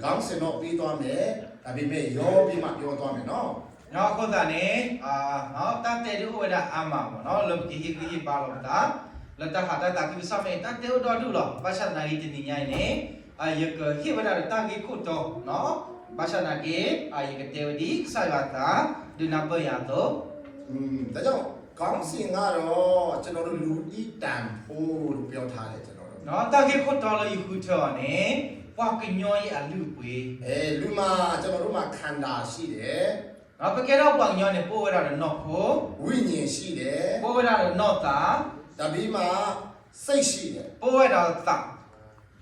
ခေါင်းစဉ်တော့ပေးသွားမယ်, ဒါပေမဲ့ ရောပြီးမှပြောသွားမယ်နော်. အဃိသတးန့ၣ် တၢ်တဲဒ်အိၣ်ဝဲဒၣ်အါမးမ့ၢ်နီၤ လၢပကဟ့ၣ်ဂံၢ်ဟ့ၣ်ဘါလီၤပသး လၢတၢ်ဟးတၢ်သးခုကစီၣ်မ့ၢ် တၢ်တဲအိၣ်ဒီဒူၣ်လီၤ. ဘၣ်ဆၣ်သနာ်က့ တနံၤညါအံၤန့ၣ် ယကဟ့ၣ်ဝဲဒၣ်ဒီးတၢ်ဂ့ၢ်ခိၣ်တီ, ဘၣ်ဆၣ်သနာ်က့ ယကတဲဝဲဒ်ကစၢ်ယွၤအသး ဒုးနၢ်ပၢၢ်ယၤအသိး ဒါကြောင့် ခေါင်းစဉ်ကတော့ ကျွန်တော်တို့ လူဦးရေတန်ဖိုးလို့ပြောထားတယ် ကျွန်တော်တို့. တၢ်ဂ့ၢ်ခိၣ်တီလၢယဃုထၢအီၤန့ၣ် ပှၤကညီအံၤအလုၢ်အပှ့ၤ, လူမှာ ကျွန်တော်တို့မှာ ခန္ဓာရှိတယ်, ပကဲထီၣ်ပှၤကညီန့ၣ် ပအိၣ်ဝဲဒၣ်ဒီးနီၢ်ခိ, ဝိညာဉ်ရှိတယ်, ပအိၣ်ဝဲဒၣ်ဒီးနီၢ်သး, ဒါပြီးမှ စိတ်ရှိတယ်, ပအိၣ်ဝဲဒၣ်ဒီးသး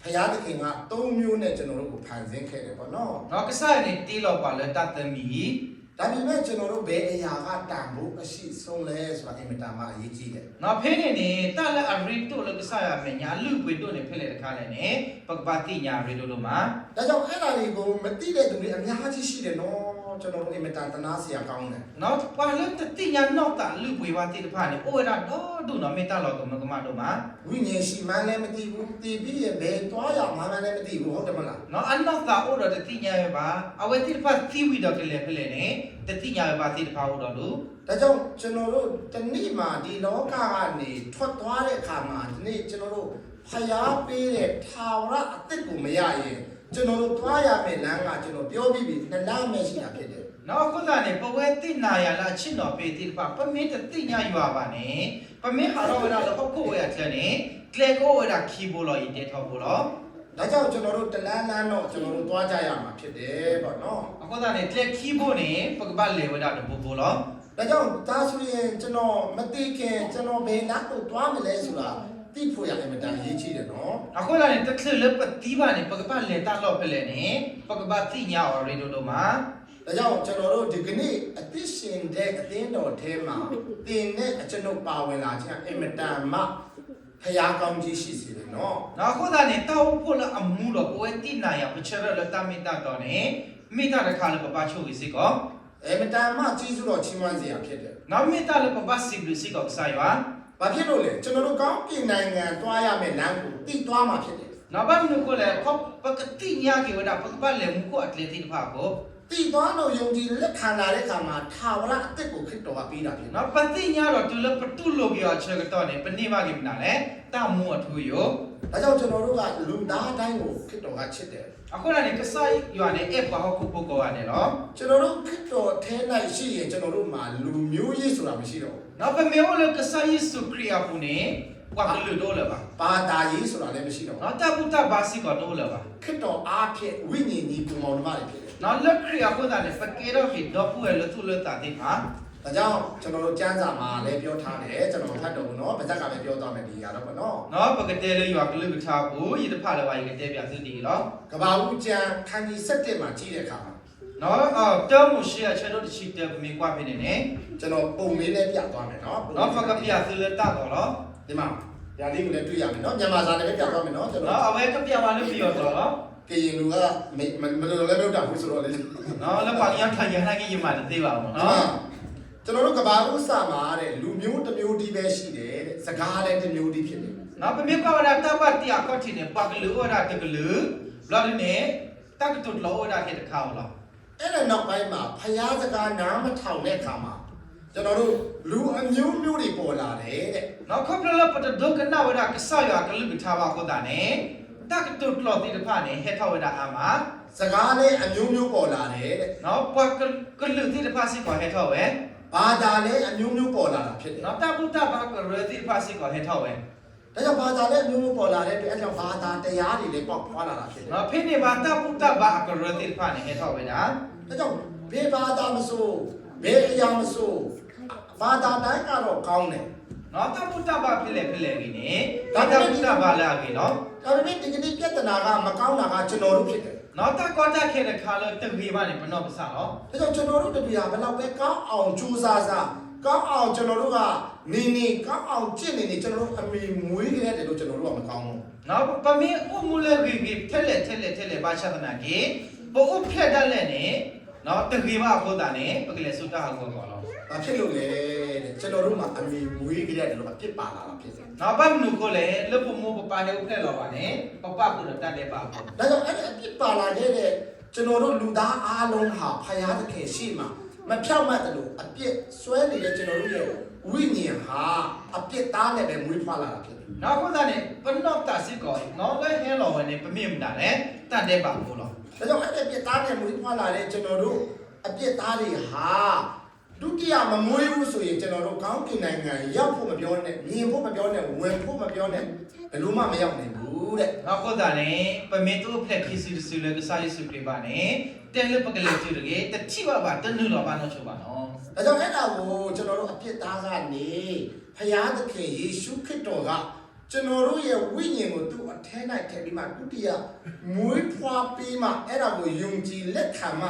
ဘုရားသခင်က သုံးမျိုးနဲ့ ကျွန်တော်တို့ကို ဖန်ဆင်းခဲ့တယ်ပေါ့နော်. ကစၢ်ယွၤန့ၣ်တ့လီၤပှၤလၢတၢ်သၢမံၤအံၤ, ဒါပေမဲ့ ကျွန်တော်တို့ ဘယ်အရာက တန်ဖိုးအရှိဆုံးလဲဆိုတာ အင်မတန်မှ အရေးကြီးတယ်. ဖဲန့ၣ်န့ၣ် တၢ်လၢအရ့ဒိၣ်လၢကစၢ်ယွၤအမဲာ်ညါ အလုၢ်အပှ့ၤဒိၣ်န့ၣ် ဖဲလဲၣ်တခါလဲၣ်န့ၣ် ပကဘၣ်သ့ၣ်ညါအရ့ဒိၣ်ဒိၣ်မး. ဒါကြောင့် အဲ့ဒါတွေကို မသိတဲ့သူတွေ အများကြီးရှိတယ်နော်. ကျွန်တော်တို့ အင်မတန် သနားစရာကောင်းတယ်. ပှၤလၢတသ့ၣ်ညါနီၢ်သးအလုၢ်အပှ့ၤဘၣ်သ့ၣ်တဖၣ်န့ၣ် အိၣ်ဝဲဒၣ်ဒီဒူၣ်နီၤ မ့ၢ်တၢ်လီၤကမၢကမၣ်ဒိၣ်မး. ဝိညာဉ်ရှိမှန်းလည်း မသိဘူး, သေပြီးရင် ဘယ်သွားရမှန်းလည်း မသိဘူး, ဟုတ်တယ်မလား? အနီၢ်သးအိၣ်ဒီးတသ့ၣ်ညါဝဲဘၣ်, အဝဲသ့ၣ်တဖၣ်သံဝံၤဒီးကလဲၤဖဲလဲၣ်န့ၣ် တသ့ၣ်ညါဝဲဘၣ်သ့ၣ်တဖၣ်အိၣ်ဒီးဒူၣ်. ဒါကြောင့် ကျွန်တော်တို့ တနေ့မှာ ဒီလောကကနေ ထွက်သွားတဲ့အခါမှာ ဒီနေ့ ကျွန်တော်တို့ ဘုရားပေးတဲ့ ထာဝရအသက်ကို မရရင် ကျွန်တော်တို့ သွားရမယ့်လမ်းက ကျွန်တော် ပြောပြီးပြီ နှစ်လမ်းပဲ ရှိတာဖြစ်တယ်. အဃိသတးန့ၣ် ပဝဲသ့ၣ်နၤယၤလၢအဆ့ၣ်နီၤဖဲသ့ၣ်တဖၣ် ပမ့ၢ်တသ့ၣ်ညါယွၤဘၣ်န့ၣ် ပမ့ၢ်ဟးထီၣ်ဝဲဒၣ်လၢဟီၣ်ခိၣ်ဝဲအချၢန့ၣ် ကျဲကအိၣ်ဝဲဒၣ်ခံဘိလီၤ ယတဲထီဘိလီၤ. ဒါကြောင့် ကျွန်တော်တို့ တစ်လမ်းလမ်းတော့ ကျွန်တော်တို့ သွားကြရမှာ ဖြစ်တယ်ပေါ့နော်. အဃိသတးန့ၣ် ကျဲခံဘိန့ၣ် ပကဘၣ်လဲၤဝဲဒၣ်တဘိဘိလီၤ. ဒါကြောင့် ဒါဆိုရင် ကျွန်တော် မသေခင် ကျွန်တော် ဘယ်လမ်းကို သွားမလဲဆိုတာ သိဖို့ရ အင်မတန် အရေးကြီးတယ်နော်. အဃိသတးန့ၣ် တချုးလၢပသံဘၣ်န့ၣ် ပကဘၣ်လဲၤတၢ်လီၢ်ဖဲလဲၣ်န့ၣ် ပကဘၣ်သ့ၣ်ညါအီၤရ့ဒိၣ်ဒိၣ်မး. ဒါကြောင့် ကျွန်တော်တို့ ဒီကနေ့ အသက်ရှင်တဲ့ အသင်းတော်ထဲမှာ သင်နဲ့ ကျွန်တော် ပါဝင်လာခြင်း အင်မတန်မှ ဘုရားကောင်းကြီး ရှိစေတယ်နော်. အဃိသတးန့ၣ် တၢ်အိၣ်ဖှိၣ်လၢအမူဒီး ပဝဲသ့ၣ်နၤယၤ ပဆၢထၢၣ်လၢတၢ်မ့ၢ်တၢ်တီန့ၣ် မ့ၢ်တၢ်တခါလၢပဘၣ်ဆိၣ်ဂ့ၤစ့ၢ်ကီး အင်မတန်မှ ကျေးဇူးတော် ချီးမွမ်းစရာ ဖြစ်တယ်. မ့ၢ်တၢ်လၢပဘၣ်စံးဘျုးစ့ၢ်ကီးကစၢ်ယွၤ. ဘာဖြစ်လို့လဲ? ကျွန်တော်တို့ ကောင်းကင်နိုင်ငံ သွားရမယ့်လမ်းကို သိသွားမှာ ဖြစ်တယ်. ဘၣ်မနုၤအဃိလဲၣ်, ပကသ့ၣ်ညါက့ၤဝဲဒၣ် ပကဘၣ်လဲၤမူခိၣ်အကျဲသ့ၣ်တဖၣ်အဃိ သိသွားလို့ ယုံကြည်လက်ခံလာတဲ့အခါမှာ ထာဝရအသက်ကို ခရစ်တော်က ပေးတာ ဖြစ်တယ်. ပသ့ၣ်ညါဒီးတုၤလၢပတူၢ်လိာ်က့ၤအီၤအဆၢကတီၢ်န့ၣ် ပန့ၢ်ဘၣ်က့ၤမနုၤလဲၣ်, တၢ်မူအထူအယိာ်. ဒါကြောင့် ကျွန်တော်တို့က လူသားတိုင်းကို ခရစ်တော်က ချစ်တယ်. အဃိသတးန့ၣ် ကစၢ်ယွၤန့ၣ် အဲၣ်ပှၤဟီၣ်ခိၣ်ဖိကိးဂၤဒဲးလီၤ. ကျွန်တော်တို့ ခရစ်တော်ထဲ၌ရှိရင် ကျွန်တော်တို့မှာ လူမျိုးရေးဆိုတာ မရှိတော့ဘူး. ပမ့ၢ်အိၣ်လၢကစၢ်ယ့ၣ်ၡူးခရံာ်အပူၤန့ၣ် ပှၤကလုာ်တအိၣ်လၢၤဘၣ်. ဘာသာရေးဆိုတာလည်း မရှိတော့ဘူး. တၢ်ဘူၣ်တၢ်ဘါစ့ၢ်ကီးတအိၣ်လၢၤဘၣ်. ခရစ်တော်အားဖြင့် ဝိညာဉ်ညီအစ်ကိုမောင်နှမတွေ ဖြစ်တယ်. လၢခရံာ်အဃိသတးန့ၣ် ပကဲထီၣ်က့ၤဒီပုၢ်ဝဲၢ်လၢသူၣ်လၢသးသ့ၣ်တဖၣ်. ဒါကြောင့် ကျွန်တော်တို့ ကျမ်းစာမှာလည်း ပြောထားတယ်. ကျွန်တော် ဖတ်တော့ဘူးနော်. ပါးစပ်ကပဲ ပြောသွားမယ် ဒီနေရာတော့ပေါ့နော်. ပကတဲလၢယွၤကလုၢ်ကထါအပူၤ ယတဖးလၢၤဘၣ် ယကတဲပၠးသုဒ်အံၤလီၤ. ကပာ်အူကျမ်း ခန်းကြီး ဆယ့်တစ်မှာ ကြည့်တဲ့အခါမှာ တၢမိၤၡ့အဆၢဒိၣ်တဆံတၢ ပမ့ၢ်ကွၢ်ဖဲန့ၣ်န့ၣ် ကျွန်တော် ပုံလေးနဲ့ ပြသွားမယ်နော်. ပကပၠးသုလၢတၢ်သိးလီၤ. ဒီမှာ ရာသီကိုလည်း တွေ့ရမယ်နော်. မြန်မာစာနဲ့ပဲ ပြသွားမယ်နော်. ကျွန်တော် အဝဲကပၠးဝဲလၢပယီၤသိးလီၤ. ကရင်လူက မ မတော်လည်း မလုပ်တတ်ဘူးဆိုတော့လေ. လၢပှၤကညီထီၣ်ယၤနာ်က့ ယမၤတသ့ဘၣ်မ့ၢ်နီၤ. ကျွန်တော်တို့ ကပာ်အူအစမၤတဲ့ လူမျိုးတစ်မျိုးတည်းပဲရှိတယ်တဲ့, စကားလည်းတစ်မျိုးတည်းဖြစ်တယ်. ပမ့ၢ်ကွၢ်ဝဲဒၣ်တၢ်ဘၣ်တ့အခီၣ်ထံးန့ၣ် ပှၤကလုာ်အိၣ်ဝဲဒၣ်တကလုာ်, ဘျီဒ်န့ၣ် တၢ်ကတိၤကျိာ်အိၣ်ဝဲဒၣ်ထဲတခါဧိၤလီၤ. အဲ့ဒီနောက်ပိုင်းမှာ ဘုရားစကား နားမထောင်တဲ့အခါမှာ ကျွန်တော်တို့ လူအမျိုးမျိုးတွေ ပေါ်လာတယ်တဲ့. ခီဖျိလၢပတဒိကနၣ်ဝဲဒၣ်ကစၢ်ယွၤအကလုၢ်ကထါဘၣ်အဃိသတးန့ၣ် တၢ်ကတိၤကျိာ်သ့ၣ်တဖၣ်န့ၣ် ဟဲထီၣ်ဝဲဒၣ်အါမး, စကားလည်း အမျိုးမျိုး ပေါ်လာတယ်တဲ့. ပှၤကလုာ်သ့ၣ်တဖၣ်စ့ၢ်ကီးဟဲထီၣ်ဝဲ, ဘာသာလည်း အမျိုးမျိုး ပေါ်လာတာဖြစ်တယ်. တၢ်ဘူၣ်တၢ်ဘါကရၢသ့ၣ်တဖၣ်စ့ၢ်ကီးဟဲထီၣ်ဝဲ. ဒါကြောင့် ဘာသာလည်း အမျိုးမျိုး ပေါ်လာတဲ့အတွက် အဲ့ဒီတော့ ဘာသာတရားတွေလည်း ပေါက်ဖွားလာတာဖြစ်တယ်. ဖဲန့ၣ်ဘၣ် တၢ်ဘူၣ်တၢ်ဘါအကရၢသ့ၣ်တဖၣ်န့ၣ် ဟဲထီၣ်ဝဲဒၣ်. ဒါကြောင့် ဘယ်ဘာသာမဆို ဘယ်အရာမဆို ဘာသာတိုင်းကတော့ ကောင်းတယ်. တၢ်ဘူၣ်တၢ်ဘါဖဲလဲၣ်ဖဲလဲၣ်အဂ့ၤန့ၣ် တၢ်ဘူၣ်တၢ်ဘါလၢအဂ့ၤလီၤ. ဒါပေမဲ့ ဒီကနေ့ ပြဿနာက မကောင်းတာက ကျွန်တော်တို့ဖြစ်တယ်. တၢ်ကီတၢ်ခဲတခါလၢတဂ့ၤဘၣ်န့ၣ် ပနီၢ်ကစၢ်လီၤ. ဒါကြောင့် ကျွန်တော်တို့တတွေဟာ ဘယ်လောက်ပဲ ကောင်းအောင် ကြိုးစားစား, ကောင်းအောင် ကျွန်တော်တို့က နေနေ, ကောင်းအောင် ကျင့်နေနေ, ကျွန်တော်တို့ အမှီမွေးကလေးတယ်လို့ ကျွန်တော်တို့က မကောင်းဘူး. ပမ့ၢ်အိၣ်မူလၢဂ့ၤဂ့ၤ ထဲလဲၣ်ထဲလဲၣ်ထဲလဲၣ် ဘၣ်ဆၣ်သနာ်က့ ပအိၣ်ဖျဲၣ်ဒၣ်လဲာ်န့ၣ် တဂ့ၤဘၣ်အဃိသတးန့ၣ် ပကလဲၤဆူတၢ်ဟးဂီၤအဂီၢ်လီၤ. ဘာဖြစ်လို့လဲ, ကျွန်တော်တို့မှာ အမူအရာတွေ အပြစ်ပါလာတာဖြစ်တယ်. ဘၣ်မနုၤအဃိလဲၣ်, လၢပမိၢ်ပပၢ်ဟဲအိၣ်ဖျဲၣ်လီၤဘၣ်န့ၣ် ပပၣ်ဃုာ်ဒီးတၢ်ဒဲးဘးအဃိ, ဒါကြောင့် အဲ့ဒီအပြစ်ပါလာခဲ့တဲ့ ကျွန်တော်တို့လူသားအားလုံးဟာ ဘုရားသခင်ရှေ့မှာ မဖြောင့်မတ်သလို အပြစ်စွဲနေတဲ့ ကျွန်တော်တို့ရဲ့ ဝိညာဉ်ဟာ အပြစ်သားနဲ့ပဲ မွေးဖွားလာတာဖြစ်တယ်. အဃိသတးန့ၣ် ပနီၢ်သးစ့ၢ်ကီး လၢဟဲလီၤဝဲန့ၣ် ပမ့ၢ်မတၤလဲၣ်, တၢ်ဒဲးဘးအဃိလီၤ. ဒါကြောင့် အဲ့ဒီအပြစ်သားနဲ့ မွေးဖွားလာတဲ့ ကျွန်တော်တို့ အပြစ်သားတွေဟာ ဒုတိယမမွေးဘူးဆိုရင် ကျွန်တော်တို့ ကောင်းကင်နိုင်ငံ ရောက်ဖို့မပြောနဲ့ မြင်ဖို့မပြောနဲ့ ဝင်ဖို့မပြောနဲ့ ဘယ်လိုမှ မရောက်နိုင်ဘူးတဲ့. အဃိသတးန့ၣ် ပမ့ၢ်တအိၣ်ဖျဲၣ်ခံစုတစုလၢကစၢ်ယ့ၣ်ၡူးခရံာ်ဘၣ်န့ၣ် တဲလၢပကလဲၤတုၤတဂ့ၤ တထံၣ်ဘၣ်ဘၣ် တနုာ်လီၤဘၣ်နီၢ်ဆိဘၣ်လီၤ. ဒါကြောင့် အဲ့ဒါကို ကျွန်တော်တို့ အပြစ်သားကနေ ဘုရားသခင် ယေရှုခရစ်တော်က ကျွန်တော်တို့ရဲ့ ဝိညာဉ်ကို သူ့အထဲ၌ထည့်ပြီးမှ ဒုတိယ မွေးဖွားပေးမှ အဲ့ဒါကို ယုံကြည်လက်ခံမှ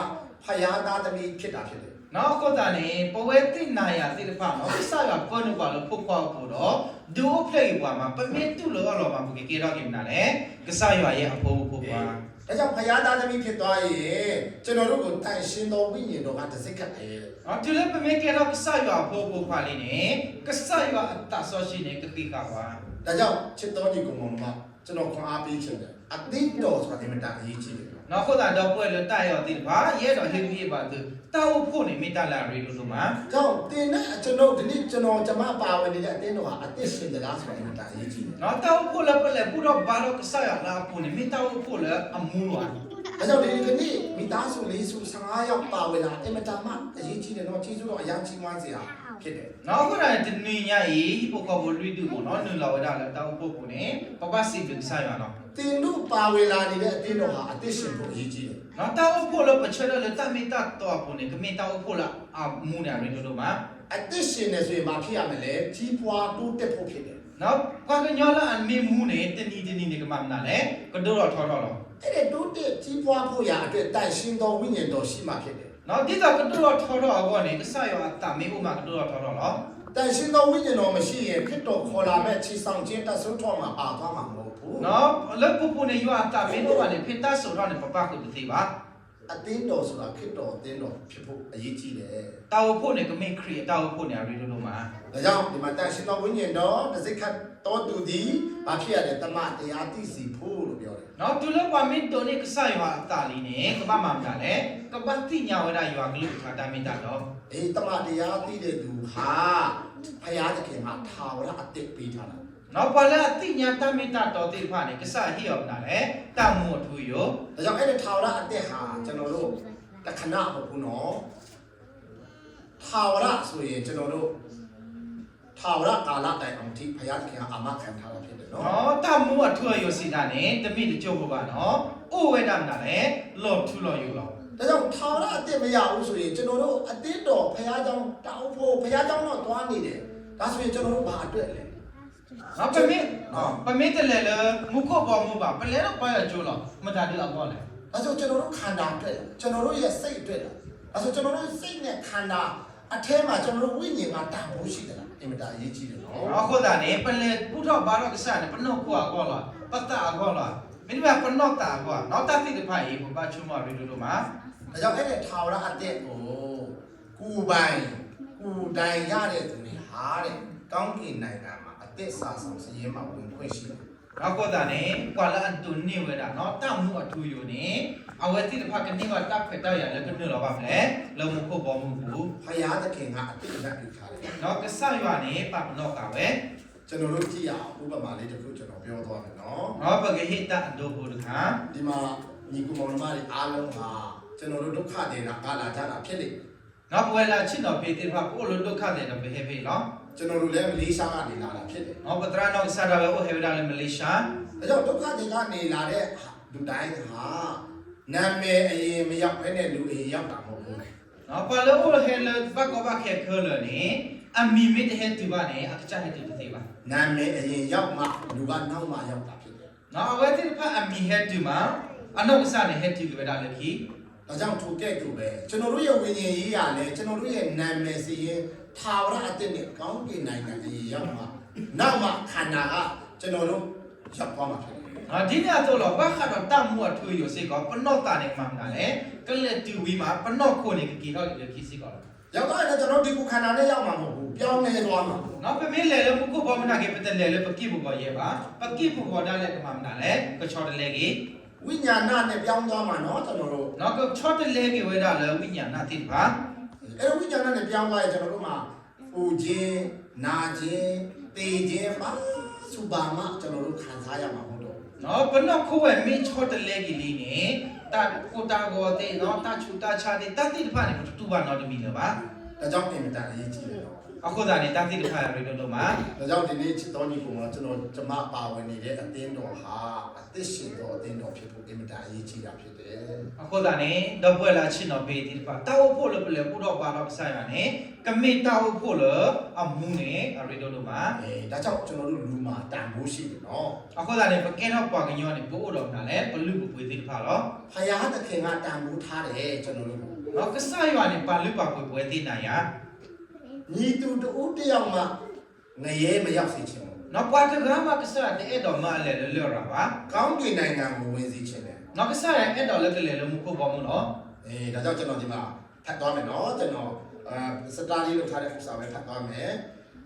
ဘုရားသားသမီးဖြစ်တာဖြစ်တယ်. အဃိသတးန့ၣ် ပဝဲသ့ၣ်နၤယၤသ့ၣ်တဖၣ်န့ၣ် ကစၢ်ယွၤပၢနုာ်ပှၤလၢဖိခွါအပူၤဒီး ဒုးအိၣ်ဖျဲၣ်ဂ့ၤပှၤမး ပမ့ၢ်တူၢ်လိာ်အီၣ်လိာ်မး ပကကဲထီၣ်က့ၤမနုၤလဲၣ်, ကစၢ်ယွၤရဲ့အဖိမုၣ်ဖိခွါ ဒါကြောင့် ဘုရားသားသမီးဖြစ်သွားရင် ကျွန်တော်တို့ကို သန့်ရှင်းသောဝိညာဉ်တော်က တံဆိပ်ခတ်တယ်. တုၤလၢပမ့ၢ်ကဲထီၣ်ကစၢ်ယွၤအဖိမုၣ်ဖိခွါလံန့ၣ် ကစၢ်ယွၤအသးစီဆှံန့ၣ် ကဃ့ဃာ်ပှၤ. ဒါကြောင့် ချစ်တော်ညီအစ်ကိုမောင်နှမ ကျွန်တော်ခွန်အားပေးချင်တယ်. အသင်းတော်ဆိုတာ အင်မတန်အရေးကြီးတယ်. အဃိသတးဒီပုၢ်ဝဲၢ်လၢတၢ်အဲၣ်အီၤသ့ၣ်တဖၣ် ယအဲၣ်ဒိးဟ့ၣ်ဂံၢ်ဟ့ၣ်ဘါသု, တၢ်အိၣ်ဖှိၣ်န့ၣ် မ့ၢ်တၢ်လၢအရ့ဒိၣ်ဒိၣ်မး. ဒါကြောင့် သင်နဲ့ကျွန်တော် ဒီနေ့ ကျွန်တော် ကျွန်မ ပါဝင်နေတဲ့ အသင်းတော်ဟာ အသက်ရှင်သလားဆိုတာ အင်မတန်အရေးကြီးတယ်. တၢ်အိၣ်ဖှိၣ်လၢပလဲၤဘူၣ်ထီၣ်ဘါထီၣ် ကစၢ်ယွၤလၢအပူၤန့ၣ် မ့ၢ်တၢ်အိၣ်ဖှိၣ်လၢအမူလီၤ. ဒါကြောင့် ဒီနေ့ မိသားစု လေးစု ဆယ့်ငါးယောက် ပါဝင်လာ အင်မတန်မှ အရေးကြီးတယ်နော်. ကျေးဇူးတော် အရမ်းကြီးမွင်းစရာ ဖြစ်တယ်. အဃိသတးန့ၣ် တနံၤညါအံၤ ဟံၣ်ဖိဃီဖိလွံၢ်ဒူၣ်မ့ၢ်နီၤ နုာ်လီၤဝဲဒၣ်လၢတၢ်အိၣ်ဖှိၣ်ပူၤန့ၣ် ပဘၣ်စံးဘျုးကစၢ်ယွၤလီၤ. သင်တို့ပါဝင်လာနေတဲ့ အသင်းတော်ဟာ အသက်ရှင်ဖို့ အရေးကြီးတယ်. တၢ်အိၣ်ဖှိၣ်လၢပဆၢထၢၣ်လၢတၢ်မ့ၢ်တၢ်တီအပူၤန့ၣ် ကမ့ၢ်တၢ်အိၣ်ဖှိၣ်လၢအမူန့ၣ် အရ့ဒိၣ်ဒိၣ်မး. အသက်ရှင်နေဆိုရင် ဘာဖြစ်ရမလဲ? ကြီးပွားတိုးတက်ဖို့ ဖြစ်တယ်. ပှၤကညီလၢအမ့ၢ်မူန့ၣ် တနံၤတနံၤန့ၣ် ကမၤမနုၤလဲၣ်, ကဒိၣ်ထီၣ်ထီထီၣ်လီၤ. အဲ့ဒီတိုးတက်ကြီးပွားဖို့ရာအတွက် သန့်ရှင်းသောဝိညာဉ်တော်ရှိမှဖြစ်တယ်. ဒ်သိးကဒိၣ်ထီၣ်ထီထီၣ်အဂီၢ်န့ၣ် ကစၢ်ယွၤအသးမ့ၢ်အိၣ်မး ကဒိၣ်ထီၣ်ထီထီၣ်လီၤ. သန့်ရှင်းသောဝိညာဉ်တော်မရှိရင် ခရစ်တော်ခေါ်လာမဲ့ ချီဆောင်ခြင်း တတ်ဆွမ်းထီၣ်မှာ ပါသွားမှာမဟုတ်ဘူး. လၢပပူၤန့ၣ် ယွၤအသးမ့ၢ်တအိၣ်ဘၣ်န့ၣ် ဖဲတၢ်စိာ်ထီၣ်န့ၣ် ပဘၣ်ဃုာ်တသ့ဘၣ်. အသင်းတော်ဆိုတာ ခရစ်တော်အသင်းတော်ဖြစ်ဖို့ အရေးကြီးတယ်. တၢ်အိၣ်ဖှိၣ်န့ၣ် ကမ့ၢ်ခရံာ်အတၢ်အိၣ်ဖှိၣ်န့ၣ် အရ့ဒိၣ်ဒိၣ်မး. ဒါကြောင့် ဒီမှာ သန့်ရှင်းသောဝိညာဉ်တော် တံဆိပ်ခတ်တော်သူသည် ဘာဖြစ်ရတယ်? သမ္မာတရားသိစေဖို့လို့ ပြောတယ်. တုၤလၢပှၤမ့ၢ်ဒိးန့ၢ်ကစၢ်ယွၤအသးလံန့ၣ် ကဘၣ်မၤမနုၤလဲၣ်, ကဘၣ်သ့ၣ်ညါဝဲဒၣ်ယွၤအကလုၢ်ကထါတၢ်မ့ၢ်တၢ်တီ. သမ္မာတရားသိတဲ့သူဟာ ဘုရားသခင်က ထာဝရအသက်ပေးထားတာ. ပှၤလၢအသ့ၣ်ညါတၢ်မ့ၢ်တၢ်တီသ့ၣ်တဖၣ်န့ၣ် ကစၢ်ယွၤဟ့ၣ်အီၤမနုၤလဲၣ်, တၢ်မူအထူအယိာ်. ဒါကြောင့် အဲ့ဒီ ထာဝရအသက်ဟာ ကျွန်တော်တို့ တခဏမဟုတ်ဘူးနော်. ထာဝရဆိုရင် ကျွန်တော်တို့ ထာဝရကာလတိုင်အောင်ထိ ဘုရားသခင်က အာမခံထားတာဖြစ်တယ်နော်. တၢ်မူအထူအယိာ်စံးတၢ်န့ၣ် တမ့ၢ်တကၠိဖိဘၣ်နီၤ, အိၣ်ဝဲဒၣ်မနုၤလဲၣ်, လီၤထူလီၤယိာ်လီၤ. ဒါကြောင့် ထာဝရအသက်မရဘူးဆိုရင် ကျွန်တော်တို့ အသင်းတော် ဘုရားကျောင်း တၢ်အိၣ်ဖှိၣ် ဘုရားကျောင်းတော့ သွားနေတယ်. ဒါဆိုရင် ကျွန်တော်တို့ ဘာအတွက်လဲ? ပမ့ၢ်တလဲၤလၢမူခိၣ်ဘီမုၢ်ဘၣ်, ပလဲၤလၢပှၤယွၤကၠိလီၤ, မတၤဒုးအဂီၢ်လဲၣ်. ဒါဆို ကျွန်တော်တို့ ခန္ဓာအတွက်လား, ကျွန်တော်တို့ရဲ့ စိတ်အတွက်လား, ဒါဆို ကျွန်တော်တို့ စိတ်နဲ့ ခန္ဓာအထဲမှာ ကျွန်တော်တို့ ဝိညာဉ်မှာ တန်ဖိုးရှိသလား, အင်မတန် အရေးကြီးတယ်နော်. အဃိသတးန့ၣ် ပလဲၤဘူၣ်ထီၣ်ဘါထီၣ်ကစၢ်န့ၣ် ပနီၢ်ခိအဂီၢ်လီၤ, ပသးအဂီၢ်လီၤ, မ့တမ့ၢ် ပနီၢ်သးအဂီၢ်, ဒီးတၢ်သ့ၣ်တဖၣ်အံၤ ပဘၣ်ဆိကမိၣ်အရ့ဒိၣ်ဒိၣ်မး. ဒါကြောင့် အဲ့ဒီ ထာဝရအသက်ကို ကိုယ်ပိုင် ကိုယ်တိုင်ရတဲ့သူတွေဟာတဲ့ ကောင်းကင်နိုင်ငံမှာ အသစ္စာဆောင်စာရင်းမှာ ဝင်ခွင့်ရှိတယ်. အဃိသတးန့ၣ် ပှၤလၢအဒိးန့ၢ်ဝဲဒၣ် တၢ်မူအထူအယိာ်န့ၣ် အဝဲသ့ၣ်တဖၣ်ကန့ၢ်ဘၣ်တၢ်ခွဲးတၢ်ယာ်လၢ ကနုာ်လီၤဘၣ်ဖဲလဲၣ်, လၢမူခိၣ်ဘီမုၢ်အပူၤ, ဘုရားသခင်က အသ့ၣ်ညါ ဒီးကစၢ်ယွၤန့ၣ် ပာ်ပနီၣ်ဃာ်ဝဲ. ကျွန်တော်တို့ ကြည့်ရအောင် ဥပမာလေးတစ်ခု ကျွန်တော်ပြောသွားမယ်နော်. ပကဟ့ၣ်တၢ်အဒိဖိတခါ, ဒီမှာ ညီအစ်ကိုမောင်နှမတွေအားလုံးဟာ ကျွန်တော်တို့ ဒုက္ခသည်က လာကြတာဖြစ်တယ်. ပဝဲလၢအဆ့ၣ်နီၤဖဲသ့ၣ်တဖၣ် ပအိၣ်လၢဒုက္ခသည်ဒီး ပဟဲဖဲအံၤလီၤ. ကျွန်တော်တို့လည်း မလေးရှားကနေ လာတာဖြစ်တယ်. ပသရၣ်နီၢ်ကစၢ်ဒၣ်ဝဲအိၣ်ဟဲဝဲဒၣ်လၢမလ့ၡါ. ဒါကြောင့် ဒုက္ခသည်ကနေ လာတဲ့ လူတိုင်းဟာ နာမည်အရင် မရောက်ဘဲနဲ့ လူအရင် ရောက်တာမဟုတ်ဘူး. ပှၤလၢအိၣ်ဟဲလၢဘၣ်ကီဘၣ်ခဲခဲလၢာ်န့ၣ် အမံၤမ့ၢ်တဟဲတုၤဘၣ်န့ၣ် အကစၢ်ဟဲတုၤတသ့ဘၣ်. နာမည်အရင်ရောက်မှ လူကနောက်မှရောက်တာဖြစ်တယ်. အဝဲသ့ၣ်တဖၣ်အမံၤဟဲတုၤမး အနီၢ်ကစၢ်န့ၣ် ဟဲတုၤက့ၤဝဲဒၣ်လၢခံ. ဒါကြောင့် ထိုကဲ့သို့ပဲ ကျွန်တော်တို့ရဲ့ ဝိညာဉ်ရေးရာလည်း ကျွန်တော်တို့ရဲ့ နာမည်စာရင်း ထာဝရအသက်နဲ့ ကောင်းကင်နိုင်ငံ အရင်ရောက်မှ နောက်မှ ခန္ဓာက ကျွန်တော်တို့ ရောက်သွားမှာဖြစ်တယ်. ဒ်န့ၣ်အသိးလီၤ. ဘၣ်ဃးဒီးတၢ်မူအထူအယိာ်စ့ၢ်ကီး ပနီၢ်သးန့ၣ်ကမၤမနုၤလဲၣ်, ကလဲၤတုၤဝံၤမး ပနီၢ်ခိန့ၣ်ကက့ၤထီၣ်က့ၤလၢခံစ့ၢ်ကီးလီၤ. ပြောင်းလဲသွားတာမဟုတ်ဘူး, ပြောင်းလဲသွားမှာမဟုတ်ဘူး. ပမ့ၢ်လဲၤလၢမူခိၣ်ဘီမုၢ်နာ်က့ ပတလဲၤလၢပကံၢ်ပဂီၤယဲဘၣ်. ပကံၢ်ပဂီၤဒၣ်လဲာ်ကမၤမနုၤလဲၣ်, ကဆီတလဲက့ၤ ဝိညာဏနဲ့ ပြောင်းသွားမှာနော် ကျွန်တော်တို့. ကဆီတလဲက့ၤဝဲဒၣ်လၢဝိညာဏသ့ၣ်တဖၣ် အဲ့ဒီဝိညာဏနဲ့ ပြောင်းသွားရင် ကျွန်တော်တို့မှာ ပူခြင်း, နာခြင်း, သေခြင်း ဘာမှ ကျွန်တော်တို့ ခံစားရမှာမဟုတ်တော့ဘူး. ပနီၢ်ခိဝဲမ့ၢ်ဆီတလဲက့ၤလံန့ၣ် တၢ်ကိၢ်တၢ်ဂီၤသ့ၣ်, တၢ်ဆူးတၢ်ဆါသ့ၣ်, တၢ်သ့ၣ်တဖၣ်န့ၣ် ပတတူၢ်ဘၣ်နီတမံၤလၢၤဘၣ်. ဒါကြောင့် အင်မတန်အရေးကြီးတယ်နော်. အဃိသတးန့ၣ် တၢ်သ့ၣ်တဖၣ်အရ့ဒိၣ်ဒိၣ်မး. ဒါကြောင့် ဒီနေ့ ချစ်တော်ညီကိုမောင် ကျွန်တော် ကျွန်မပါဝင်နေတဲ့ အသင်းတော်ဟာ အသက်ရှင်သော အသင်းတော်ဖြစ်ဖို့ အင်မတန် အရေးကြီးတာဖြစ်တယ်. အဃိသတးန့ၣ် ဒီပုၢ်ဝဲၢ်လၢအဆ့ၣ်နီၤဖဲအံၤသ့ၣ်တဖၣ် တၢ်အိၣ်ဖှိၣ်လၢပလဲၤအိၣ်ဒီးပှၤဒီးကစၢ်ယွၤန့ၣ် ကမ့ၢ်တၢ်အိၣ်ဖှိၣ်လၢအမူန့ၣ် အရ့ဒိၣ်ဒိၣ်မး. ဒါကြောင့် ကျွန်တော်တို့ လူမှာ တန်ဖိုးရှိတယ်နော်. အဃိသတးန့ၣ် ပကဲထီၣ်ပှၤကညီန့ၣ် ပအိၣ်ဒီးမနုၤလဲၣ်, ပလုၢ်ပပှ့ၤသ့ၣ်တဖၣ်လီၤ. ဘုရားသခင်က တန်ဖိုးထားတယ် ကျွန်တော်တို့ကို. ကစၢ်ယွၤန့ၣ် ပာ်လုၢ်ပာ်ပှ့ၤပဝဲသ့ၣ်နၤယၤ ညီသူတဦးတယောက်မှ ငရဲမရောက်စေချင်ဘူး. ပှၤတဂၤမးကစၢ်ယွၤတအဲၣ်ဒိးမၢအလဲၤလၢလရာ်ဘၣ်. ကောင်းကင်နိုင်ငံကို ဝင်စေချင်တယ်. ကစၢ်ယွၤအဲၣ်ဒိးလၢကလဲၤလၢမူခိၣ်ဘီမုၢ်လီၤ. ဒါကြောင့် ကျွန်တော် ဒီမှာ ဖတ်သွားမယ်နော်. ကျွန်တော် စတားလီလုပ်ထားတဲ့ဥစ္စာပဲ ဖတ်သွားမယ်.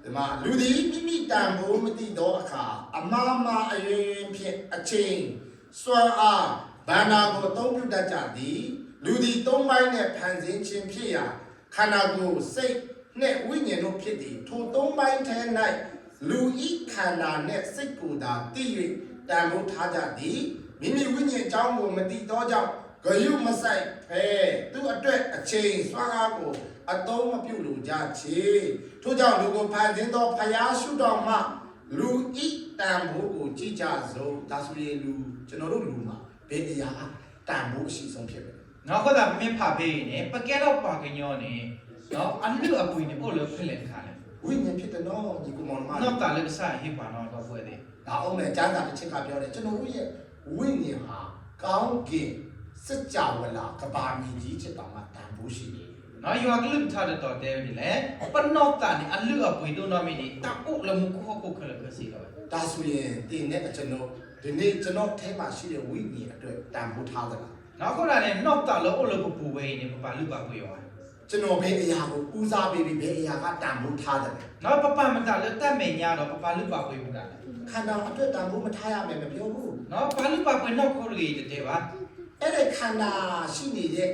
ဒီမှာ လူသည် မိမိတန်ဖိုးမသိသောအခါ အမှားမှားအယွင်းယွင်းဖြင့် အချိန်စွမ်းအား ဘဏ္ဍာကို အသုံးပြုတတ်ကြသည်. လူသည် သုံးပိုင်းနှင့် ဖန်ဆင်းခြင်းဖြစ်ရာ ခန္ဓာကိုယ် စိတ်နှင့် ဝိညာဉ်တို့ဖြစ်သည်. ထိုသုံးပိုင်းထဲ၌ လူ၏ခန္ဓာနှင့် စိတ်ကိုသာ သိ၍ တန်ဖိုးထားကြသည်. မိမိဝိညာဉ်အကြောင်းကို မသိသောကြောင့် ဂရုမစိုက်ဘဲ သူ့အတွက် အချိန်စွမ်းအားကို အသုံးမပြုလိုကြချေ. ထို့ကြောင့် လူကိုဖန်ဆင်းသော ဘုရားရှုထောင့်မှ လူ၏တန်ဖိုးကို ကြည့်ကြစို့. ဒါဆိုရင် လူ, ကျွန်တော်တို့လူမှာ ဘယ်အရာက တန်ဖိုးအရှိဆုံးဖြစ်မလဲ. အဃိသတး ပမ့ၢ်ဖးဖဲအံၤန့ၣ် ပကဲထီၣ်ပှၤကညီန့ၣ် အလုၢ်အပှ့ၤန့ၣ် အိၣ်လၢဖဲလဲၣ်တခါလဲၣ်. ဝိညာဉ်ဖြစ်တယ်နော် ညီကိုမောင်နှမ. နီၢ်သးလၢကစၢ်ယွၤဟ့ၣ်ပှၤနီၢ်ဒီပုၢ်ဝဲၢ်သ့ၣ်. ဒါအုံးမယ် ကျမ်းစာတစ်ချက်ကပြောတယ် ကျွန်တော်တို့ရဲ့ ဝိညာဉ်ဟာ ကောင်းကင်စကြဝဠာ ကမ္ဘာမြေကြီးဖြစ်တောင်မှ တန်ဖိုးရှိတယ်. ယွၤကလုၢ်ကထါတတီၤတဲဝဲဒ်လဲၣ်, ပနီၢ်သးန့ၣ် အလုၢ်အပှ့ၤဒိၣ်နီၢ်မ့ၢ်န့ၣ် တၢ်အိၣ်လၢမူခိၣ်ဟီၣ်ခိၣ်ခဲလၢာ်ခဲဆ့လီၤ. ဒါဆိုရင် သင်နဲ့ ကျွန်တော်, ဒီနေ့ ကျွန်တော်ထဲမှာရှိတဲ့ ဝိညာဉ်အတွက် တန်ဖိုးထားသလား. အဃိသတးန့ၣ် နီၢ်သးလၢအိၣ်လၢပပူၤဝဲအံၤန့ၣ် ပပာ်လုၢ်ပာ်ပှ့ၤအီၤဧါ. ကျွန်တော် ဘယ်အရာကို ဦးစားပေးပြီး ဘယ်အရာက တန်ဖိုးထားသလဲ. ပပာ်မတၤလၢတၢ်မဲာ်ညါဒီး ပပာ်လုၢ်ပာ်ပှ့ၤမတၤလဲၣ်. ခန္ဓာအတွက် တန်ဖိုးမထားရမယ် မပြောဘူး. ပာ်လုၢ်ပာ်ပှ့ၤနီၢ်ခိတဂ့ၤအံၤတတဲဘၣ်. အဲ့ဒီခန္ဓာရှိနေတဲ့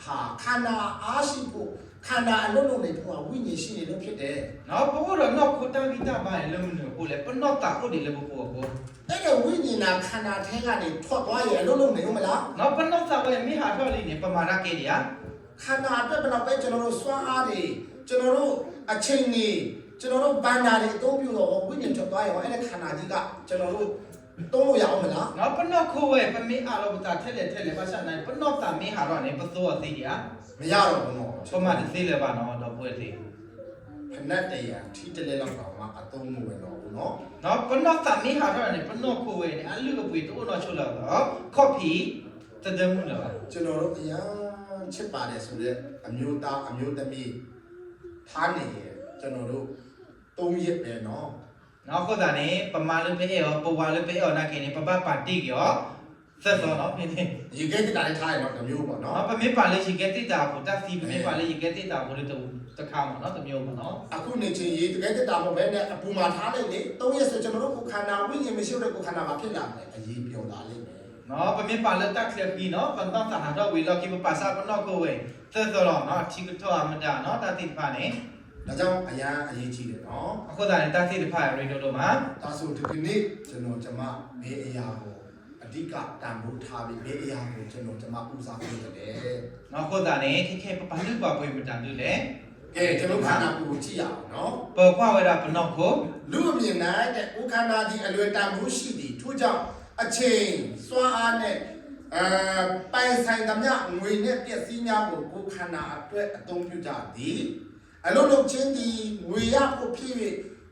ဟာ ခန္ဓာအားရှိဖို့ ခန္ဓာအလုပ်လုပ်နေဖို့ဟာ ဝိညာဉ်ရှိနေလို့ဖြစ်တယ်. ပအိၣ်ဒီးနီၢ်ခိတၢ်ဂံၢ်တၢ်ဘါန့ၣ် လၢမနုၤအဃိလဲၣ်, ပနီၢ်သးအိၣ်ဒံးလၢပပူၤအဃိ. အဲ့ဒီဝိညာဉ်သာ ခန္ဓာထဲကနေ ထွက်သွားရင် အလုပ်လုပ်နေဦးမလား. ပနီၢ်သးဝဲမ့ၢ်ဟးထီၣ်လံန့ၣ် ပမၤတၢ်ကဲဒံးဧါ. ခန္ဓာအတွက် ဘယ်လောက်ပဲ ကျွန်တော်တို့ စွမ်းအားတွေ, ကျွန်တော်တို့ အချိန်တွေ, ကျွန်တော်တို့ ဘဏ္ဍာတွေ အသုံးပြုတော့ ဝိညာဉ်ထွက်သွားရင် အဲ့ဒီခန္ဓာကြီးက ကျွန်တော်တို့ သုံးလို့ရအောင်မလား. ပနီၢ်ခိဝဲ ပမ့ၢ်အးလီၤပသးထဲလဲၣ်ထဲလဲၣ် ဘၣ်ဆၣ်သနာ်က့ ပနီၢ်သးမ့ၢ်ဟးထီၣ်န့ၣ် ပသိအီၤသ့ဒံးဧါ. မရတော့ဘူးနော်. ပမၤတသ့လၢၤဘၣ်နီၤ ဒီပုၢ်ဝဲၢ်သ့ၣ်. ဖနက်တရံး ထံတလဲလောက်တောင်မှ အသုံးမဝင်တော့ဘူးနော်. ပနီၢ်သးမ့ၢ်ဟးထီၣ်န့ၣ် ပနီၢ်ခိဝဲန့ၣ် အလုၢ်အပှ့ၤတအိၣ်နီၢ်ဆိလၢၤဘၣ်, ခီၣ်ဖံး တဒၢမုၢ်လၢၤဘၣ်. ကျွန်တော်တို့ အရမ်းချစ်ပါတယ်ဆိုတဲ့ အမျိုးသား အမျိုးသမီး ထားနေရင် ကျွန်တော်တို့ သုံးရက်ပဲနော်. အဃိသတးန့ၣ် ပမါလၢပအဲၣ်အီၤ ပဝၤလၢပအဲၣ်အီၤနာ်က့န့ၣ် ပဘၣ်ပာ်တ့ၢ်က့ၤအီၤ သၢသီနီၤ. ရေခဲသေတ္တာ ထားရင်တော့ တစ်မျိုးပေါ့နော်. ပမ့ၢ်ပာ်လၢရေခဲသေတ္တာအပူၤ တၢ်သံ ပမ့ၢ်ပာ်လၢရေခဲသေတ္တာအပူၤဒီး တစ်ခါပေါ့နော်, တစ်မျိုးပေါ့နော်. အခုနေချင်း ရေခဲသေတ္တာ မဟုတ်ဘဲနဲ့ အပူၤမှာထားလိုက်လေ, သုံးရက်ဆို ကျွန်တော်တို့ ကိုယ်ခန္ဓာ ဝိညာဉ်မရှိတဲ့ ကိုယ်ခန္ဓာ ဘာဖြစ်လာမလဲ. အရေပျော်လာလိမ့်မယ်. ပမ့ၢ်ပာ်လၢတၢ်ချၢဃံနီၤ ပနီၢ်သးဟးထီၣ်ဝံၤလီၢ်ခံ ပပာ်စၢ်ပနီၢ်ခိဝဲ သၢသီလီၤ, ထံကထီၣ်အမတၤနီၤ တၢ်သ့ၣ်တဖၣ်န့ၣ်. ဒါကြောင့် အရမ်းအရေးကြီးတယ်နော်. အဃိသတးန့ၣ် တၢ်သ့ၣ်တဖၣ်အရ့ဒိၣ်ဒိၣ်မး. ဒါဆို ဒီကနေ့ ကျွန်တော် ကျွန်မ ဘယ်အရာကို အဓိက တန်ဖိုးထားပြီး ဘယ်အရာကို ကျွန်တော် ကျွန်မ ဦးစားပေးသလဲ. အဃိသတးန့ၣ် ခဲခဲအံၤ ပပာ်လုၢ်ပာ်ပှ့ၤမတၤဒုလဲၣ်. ကဲ ကျွန်တော် ခန္ဓာကိုယ်ကို ကြည့်ရအောင်နော်. ပကွၢ်ဝဲဒၣ်ပနီၢ်ခိ. လူအမြင်၌ ကိုယ်ခန္ဓာသည် အလွယ်တန်ဖိုးရှိသည်. ထို့ကြောင့် အချိန်စွမ်းအားနှင့် ပိုင်ဆိုင်သမျှ ငွေနှင့်ပစ္စည်းများကို ကိုယ်ခန္ဓာအတွက် အသုံးပြုကြသည်. အလုပ်လုပ်ခြင်းသည် ငွေရဖို့ဖြစ်၍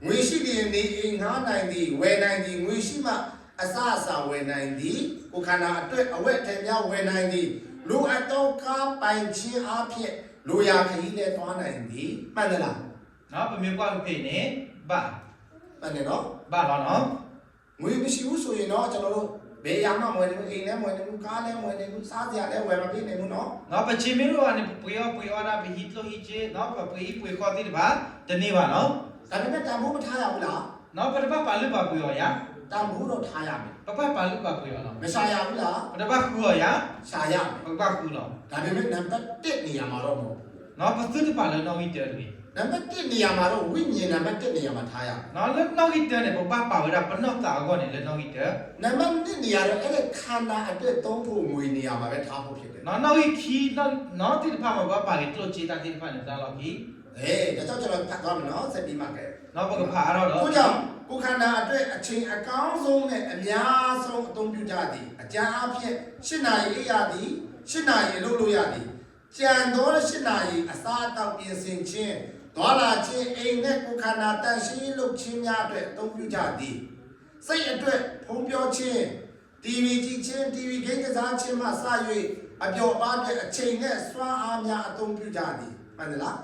ငွေရှိလျှင် နေအိမ်ငှားနိုင်သည်, ဝယ်နိုင်သည်, ငွေရှိမှ အစားအစာဝယ်နိုင်သည်, ကိုယ်ခန္ဓာအတွက် အဝတ်အထည်များ ဝယ်နိုင်သည်, လိုအပ်သောကားပိုင်ခြင်းအားဖြင့် လိုရာခရီးလည်းသွားနိုင်သည်. မှန်သလား. ပမ့ၢ်ကွၢ်ဖဲအံၤန့ၣ် ဘၣ်, မှန်တယ်နော်. ဘၣ်လီၤနီၤ. ငွေမရှိဘူးဆိုရင်တော့ ကျွန်တော်တို့ ဘယ်အရာမှ မဝယ်နိုင်ဘူး။ အိမ်လည်း မဝယ်နိုင်ဘူး။ ကားလည်း မဝယ်နိုင်ဘူး။ စားစရာလည်း ဝယ်မပေးနိုင်ဘူးနော်. ပဆ့မ့ၢ်တအိၣ်ဘၣ်န့ၣ် ပပှ့ၤအီၣ်ပှ့ၤအီဒၣ် ပဟံးကျိၣ်ဟံးစ့ ပပှ့ၤဟံးပှ့ၤဃီသ့ၣ်တဖၣ် တန့ၢ်ဘၣ်လီၤ. ဒါပေမဲ့ တန်ဖိုးမထားရဘူးလား. ပတဘၣ်ပာ်လုၢ်ပာ်ပှ့ၤအီၤယၤ. တန်ဖိုးတော့ထားရမယ်. ပဘၣ်ပာ်လုၢ်ပာ်ပှ့ၤအီၤလီၤ. မရှာရဘူးလား. ပတဘၣ်ဃုအီၤယၤ. ရှာရမယ်. ပကဘၣ်ဃုလီၤ. ဒါပေမဲ့ နံပါတ်တစ်နေရာမှာတော့ မဟုတ်ဘူး. ပသုတပာ်လၢနီၣ်ဂံၢ်တၢတဂ့ၤ. နံပါတ်တစ်နေရာမှာတော့ ဝိညာဉ်နံပါတ်တစ်နေရာမှာ ထားရမယ်. လၢနီၣ်ဂံၢ်တၢန့ၣ် ပဘၣ်ပာ်ဝဲဒၣ်ပနီၢ်သးအဂီၢ်န့ၣ် လၢနီၣ်ဂံၢ်တၢ နံပါတ်နှစ်နေရာတော့ အဲ့ဒီခန္ဓာအတွက်သုံးဖို့ ငွေနေရာမှာပဲထားဖို့ဖြစ်တယ်. နီၣ်ဂံၢ်ခံ နီၣ်သ့ၣ်တဖၣ် ပဘၣ်ပာ်က့ၤကျိၣ်စ့တၢ်သ့ၣ်တဖၣ်န့ၣ် တၢ်လီၢ်ခံ အဲဒါကြောင့်ကျွန်တော်ဖတ်သွားမယ်နော် ဆက်ပြီးမှပဲ ပကဖးအါထီၣ်ဒီး ကိုယ်ခန္ဓာအတွက်အချိန်အကောင်းဆုံးနဲ့အများဆုံးအသုံးပြုကြသည် အကြမ်းအားဖြင့် ရှစ်နာရီအိပ်ရသည် ရှစ်နာရီအလုပ်လုပ်ရသည် ကျန်သောရှစ်နာရီအစားအသောက်ပြင်ဆင်ခြင်း သွားလာခြင်း အိမ်နဲ့ကိုယ်ခန္ဓာတန့်ရှင်းရေးလုပ်ခြင်းများအတွက်အသုံးပြုကြသည် စိတ်အတွက်ဖုံးပြောခြင်း တီဗီကြည့်ခြင်း တီဗီဂိမ်းကစားခြင်းမှစ၍အပျော်အပါးအတွက်အချိန်နဲ့စွမ်းအားများအသုံးပြုကြသည် မှန်သလား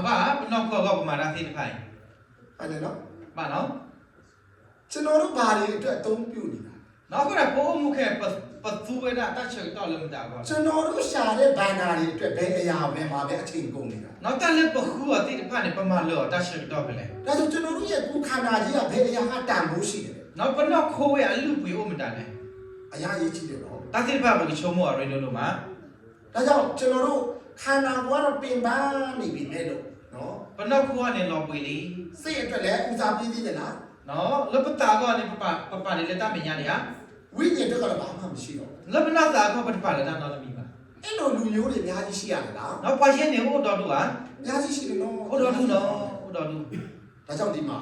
ဘၣ် ပနီၢ်ခိအဂီၢ်ပမၤတၢ်သ့ၣ်တဖၣ်အံၤ မှန်တယ်နော် ဘၣ်နော် ကျွန်တော်တို့ဘာတွေအတွက်အသုံးပြုနေတာလဲ အဃိဒီးပအိၣ်မူခဲအံၤ ပသူဝဲဒၣ်တၢ်ဆၢကတီၢ်လၢမတၤအဂီၢ်လဲၣ် ကျွန်တော်တို့ရှာတဲ့ဘဏ္ဍာတွေအတွက်ဘယ်အရာမှာပဲအချိန်ကုန်နေတာလဲ တၢ်လၢပဃုအီၤသ့ၣ်တဖၣ်န့ၣ် ပမၤလၢာ်အီၤတၢ်ဆၢကတီၢ်ဖဲလဲၣ် ဒါဆိုကျွန်တော်တို့ရဲ့ကိုယ်ခန္ဓာကြီးကဘယ်အရာကတန်ဖိုးရှိတယ်လဲ ပနီၢ်ခိဝဲအလုၢ်အပှ့ၤအိၣ်မတၤလဲၣ် အရမ်းအရေးကြီးတယ်နော် တၢ်သ့ၣ်တဖၣ်ပကဆိကမိၣ်အရ့ဒိၣ်ဒိၣ်မး ဒါကြောင့်ကျွန်တော်တို့ခန္ဓာကိုယ်ကတော့ပင်ပန်းနေပြီမဲ့လို့ ပနီၢ်ခိန့ၣ်လီၤပှီၢ်လံ စိတ်အတွက်လည်းဦးစားပေးသေးသလား လၢပသးအဂီၢ်န့ၣ် ပပာ်ဒ်လဲၣ်တၢ်မဲာ်ညါန့ၣ်ဧါ ဝိညာဉ်အတွက်ကတော့ဘာမှမရှိတော့ဘူး လၢပနီၢ်သးအဂီၢ်ပတပာ်လၢတၢ်နီတမံၤဘၣ် အဲ့လိုလူမျိုးတွေအများကြီးရှိရတယ်လား ပှၤယဲန့ၣ်အိၣ်ဒီဒူၣ်ဧါ အများကြီးရှိတယ်နော် အိၣ်ဒီဒူၣ်လီၤ အိၣ်ဒီဒူၣ် ဒါကြောင့်ဒီမှာ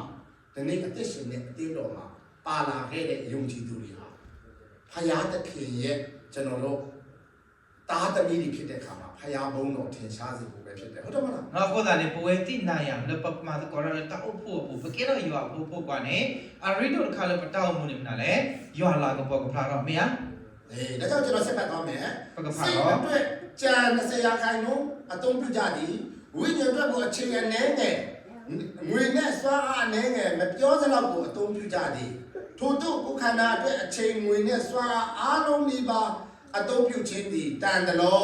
ဒီနေ့အသက်ရှင်တဲ့အသင်းတော်မှာပါလာခဲ့တဲ့ယုံကြည်သူတွေဟာဘုရားသခင်ရဲ့ကျွန်တော်တို့သားသမီးတွေဖြစ်တဲ့အခါမှာဘုရားဘုန်းတော်ထင်ရှားစေဖို့ပဲဖြစ်တယ်ဟုတ်တယ်မလား အဃိသတးန့ၣ် ပဝဲသ့ၣ်နၤယၤလၢပမၤသကိးတၢ်လၢတၢ်အိၣ်ဖှိၣ်အပူၤ ပကဲထီၣ်ယွၤအဖိအဖိခွါန့ၣ် အရ့ဒိၣ်တခါလၢပတၢ်အိၣ်မူန့ၣ်မနုၤလဲၣ် ယွၤလၤကပီၤကဖျါထီၣ်မ့ၢ်ဧါ ဒါကြောင့်ကျွန်တော်ဆက်ဖတ်သွားမယ် စိတ်အတွက်ကျန်နှစ်ဆယ်ရာခိုင်နှုန်းအသုံးပြုကြသည် ဝိညာဉ်အတွက်ကိုအချိန်အနည်းငယ် ငွေနဲ့စွမ်းအားအနည်းငယ် မပြောသလောက်ကိုအသုံးပြုကြသည် ထို့သို့ကိုယ်ခန္ဓာအတွက်အချိန်ငွေနဲ့စွမ်းအားအားလုံးနီးပါးအသုံးပြုခြင်းသည်တန်သလော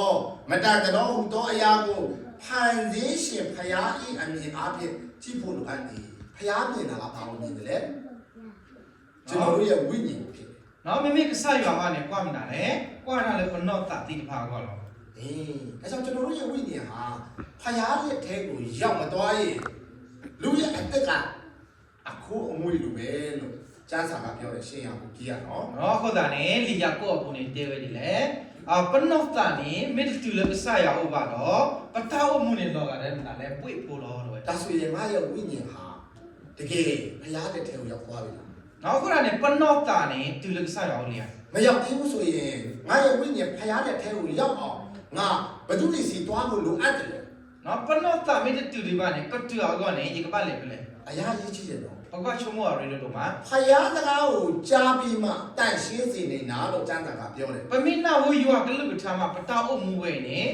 မတန်သလောဟုသောအရာကိုဖန်ဆင်းရှင်ဘုရား၏အမည်အားဖြင့်ကြည့်ဖို့လိုအပ်သည် ဘုရားမြင်တာလားဘာကိုမြင်တယ်လဲ ကျွန်တော်တို့ရဲ့ဝိညာဉ်ကိုဖြစ်တယ် မ့မ့ၢ်ကစၢ်ယွၤဟီန့ၣ် ကွၢ်မနုၤလဲၣ် ကွၢ်တၢ်လၢပနီၢ်သးသ့ၣ်တဖၣ်အဂီၢ်လီၤ ဒါကြောင့်ကျွန်တော်တို့ရဲ့ဝိညာဉ်ဟာဘုရားလက်ထဲကိုရောက်မသွားရင်လူရဲ့အသက်က အခိုးအငွေ့လိုပဲလို့ကျမ်းစာကပြောတယ် ရှင်းရန်ကုန်ကြီးကနော် အဃိသတးန့ၣ် လံာ်ယၤကိာ်အပူၤန့ၣ်တဲဝဲဒ်လဲၣ်, ပနီၢ်သးန့ၣ် မ့ၢ်တတုၤလၢကစၢ်ယွၤအအိၣ်ဘၣ်ဒီး ပတၢ်အိၣ်မူန့ၣ်လီၤဂာ်ဒ်မနုၤလဲၣ် ဘှ့ၣ်ဖိလီၤဝဲ. ဒါဆိုရင်ငါ့ရဲ့ဝိညာဉ်ဟာတကယ်ဘုရားလက်ထဲကိုရောက်သွားပြီလား. အဃိသတးန့ၣ် ပနီၢ်သးန့ၣ် တုၤလၢကစၢ်ယွၤအအိၣ်လံဧါ. မရောက်သေးဘူးဆိုရင် ငါ့ရဲ့ဝိညာဉ် ဘုရားလက်ထဲကိုရောက်အောင် ငါဘယ်သူတွေဆီသွားဖို့လိုအပ်တယ်လဲ. ပနီၢ်သးမ့ၢ်တတုၤဒံးဘၣ်န့ၣ် ကတုၤအဂီၢ်န့ၣ် ယကဘၣ်လဲၤဖဲလဲၣ်. အရမ်းအရေးကြီးတယ်နော်. ပကဘၣ်ဆိကမိၣ်အရ့ဒိၣ်ဒိၣ်မး. ဘုရားစကားကိုကြားပြီးမှ သန့်ရှင်းစေနိုင်တာလို့ ကျမ်းစာကပြောတယ်. ပမ့ၢ်နၢ်ဟူယွၤကလုၢ်ကထါမး ပတၢ်အိၣ်မူဝဲအံၤန့ၣ်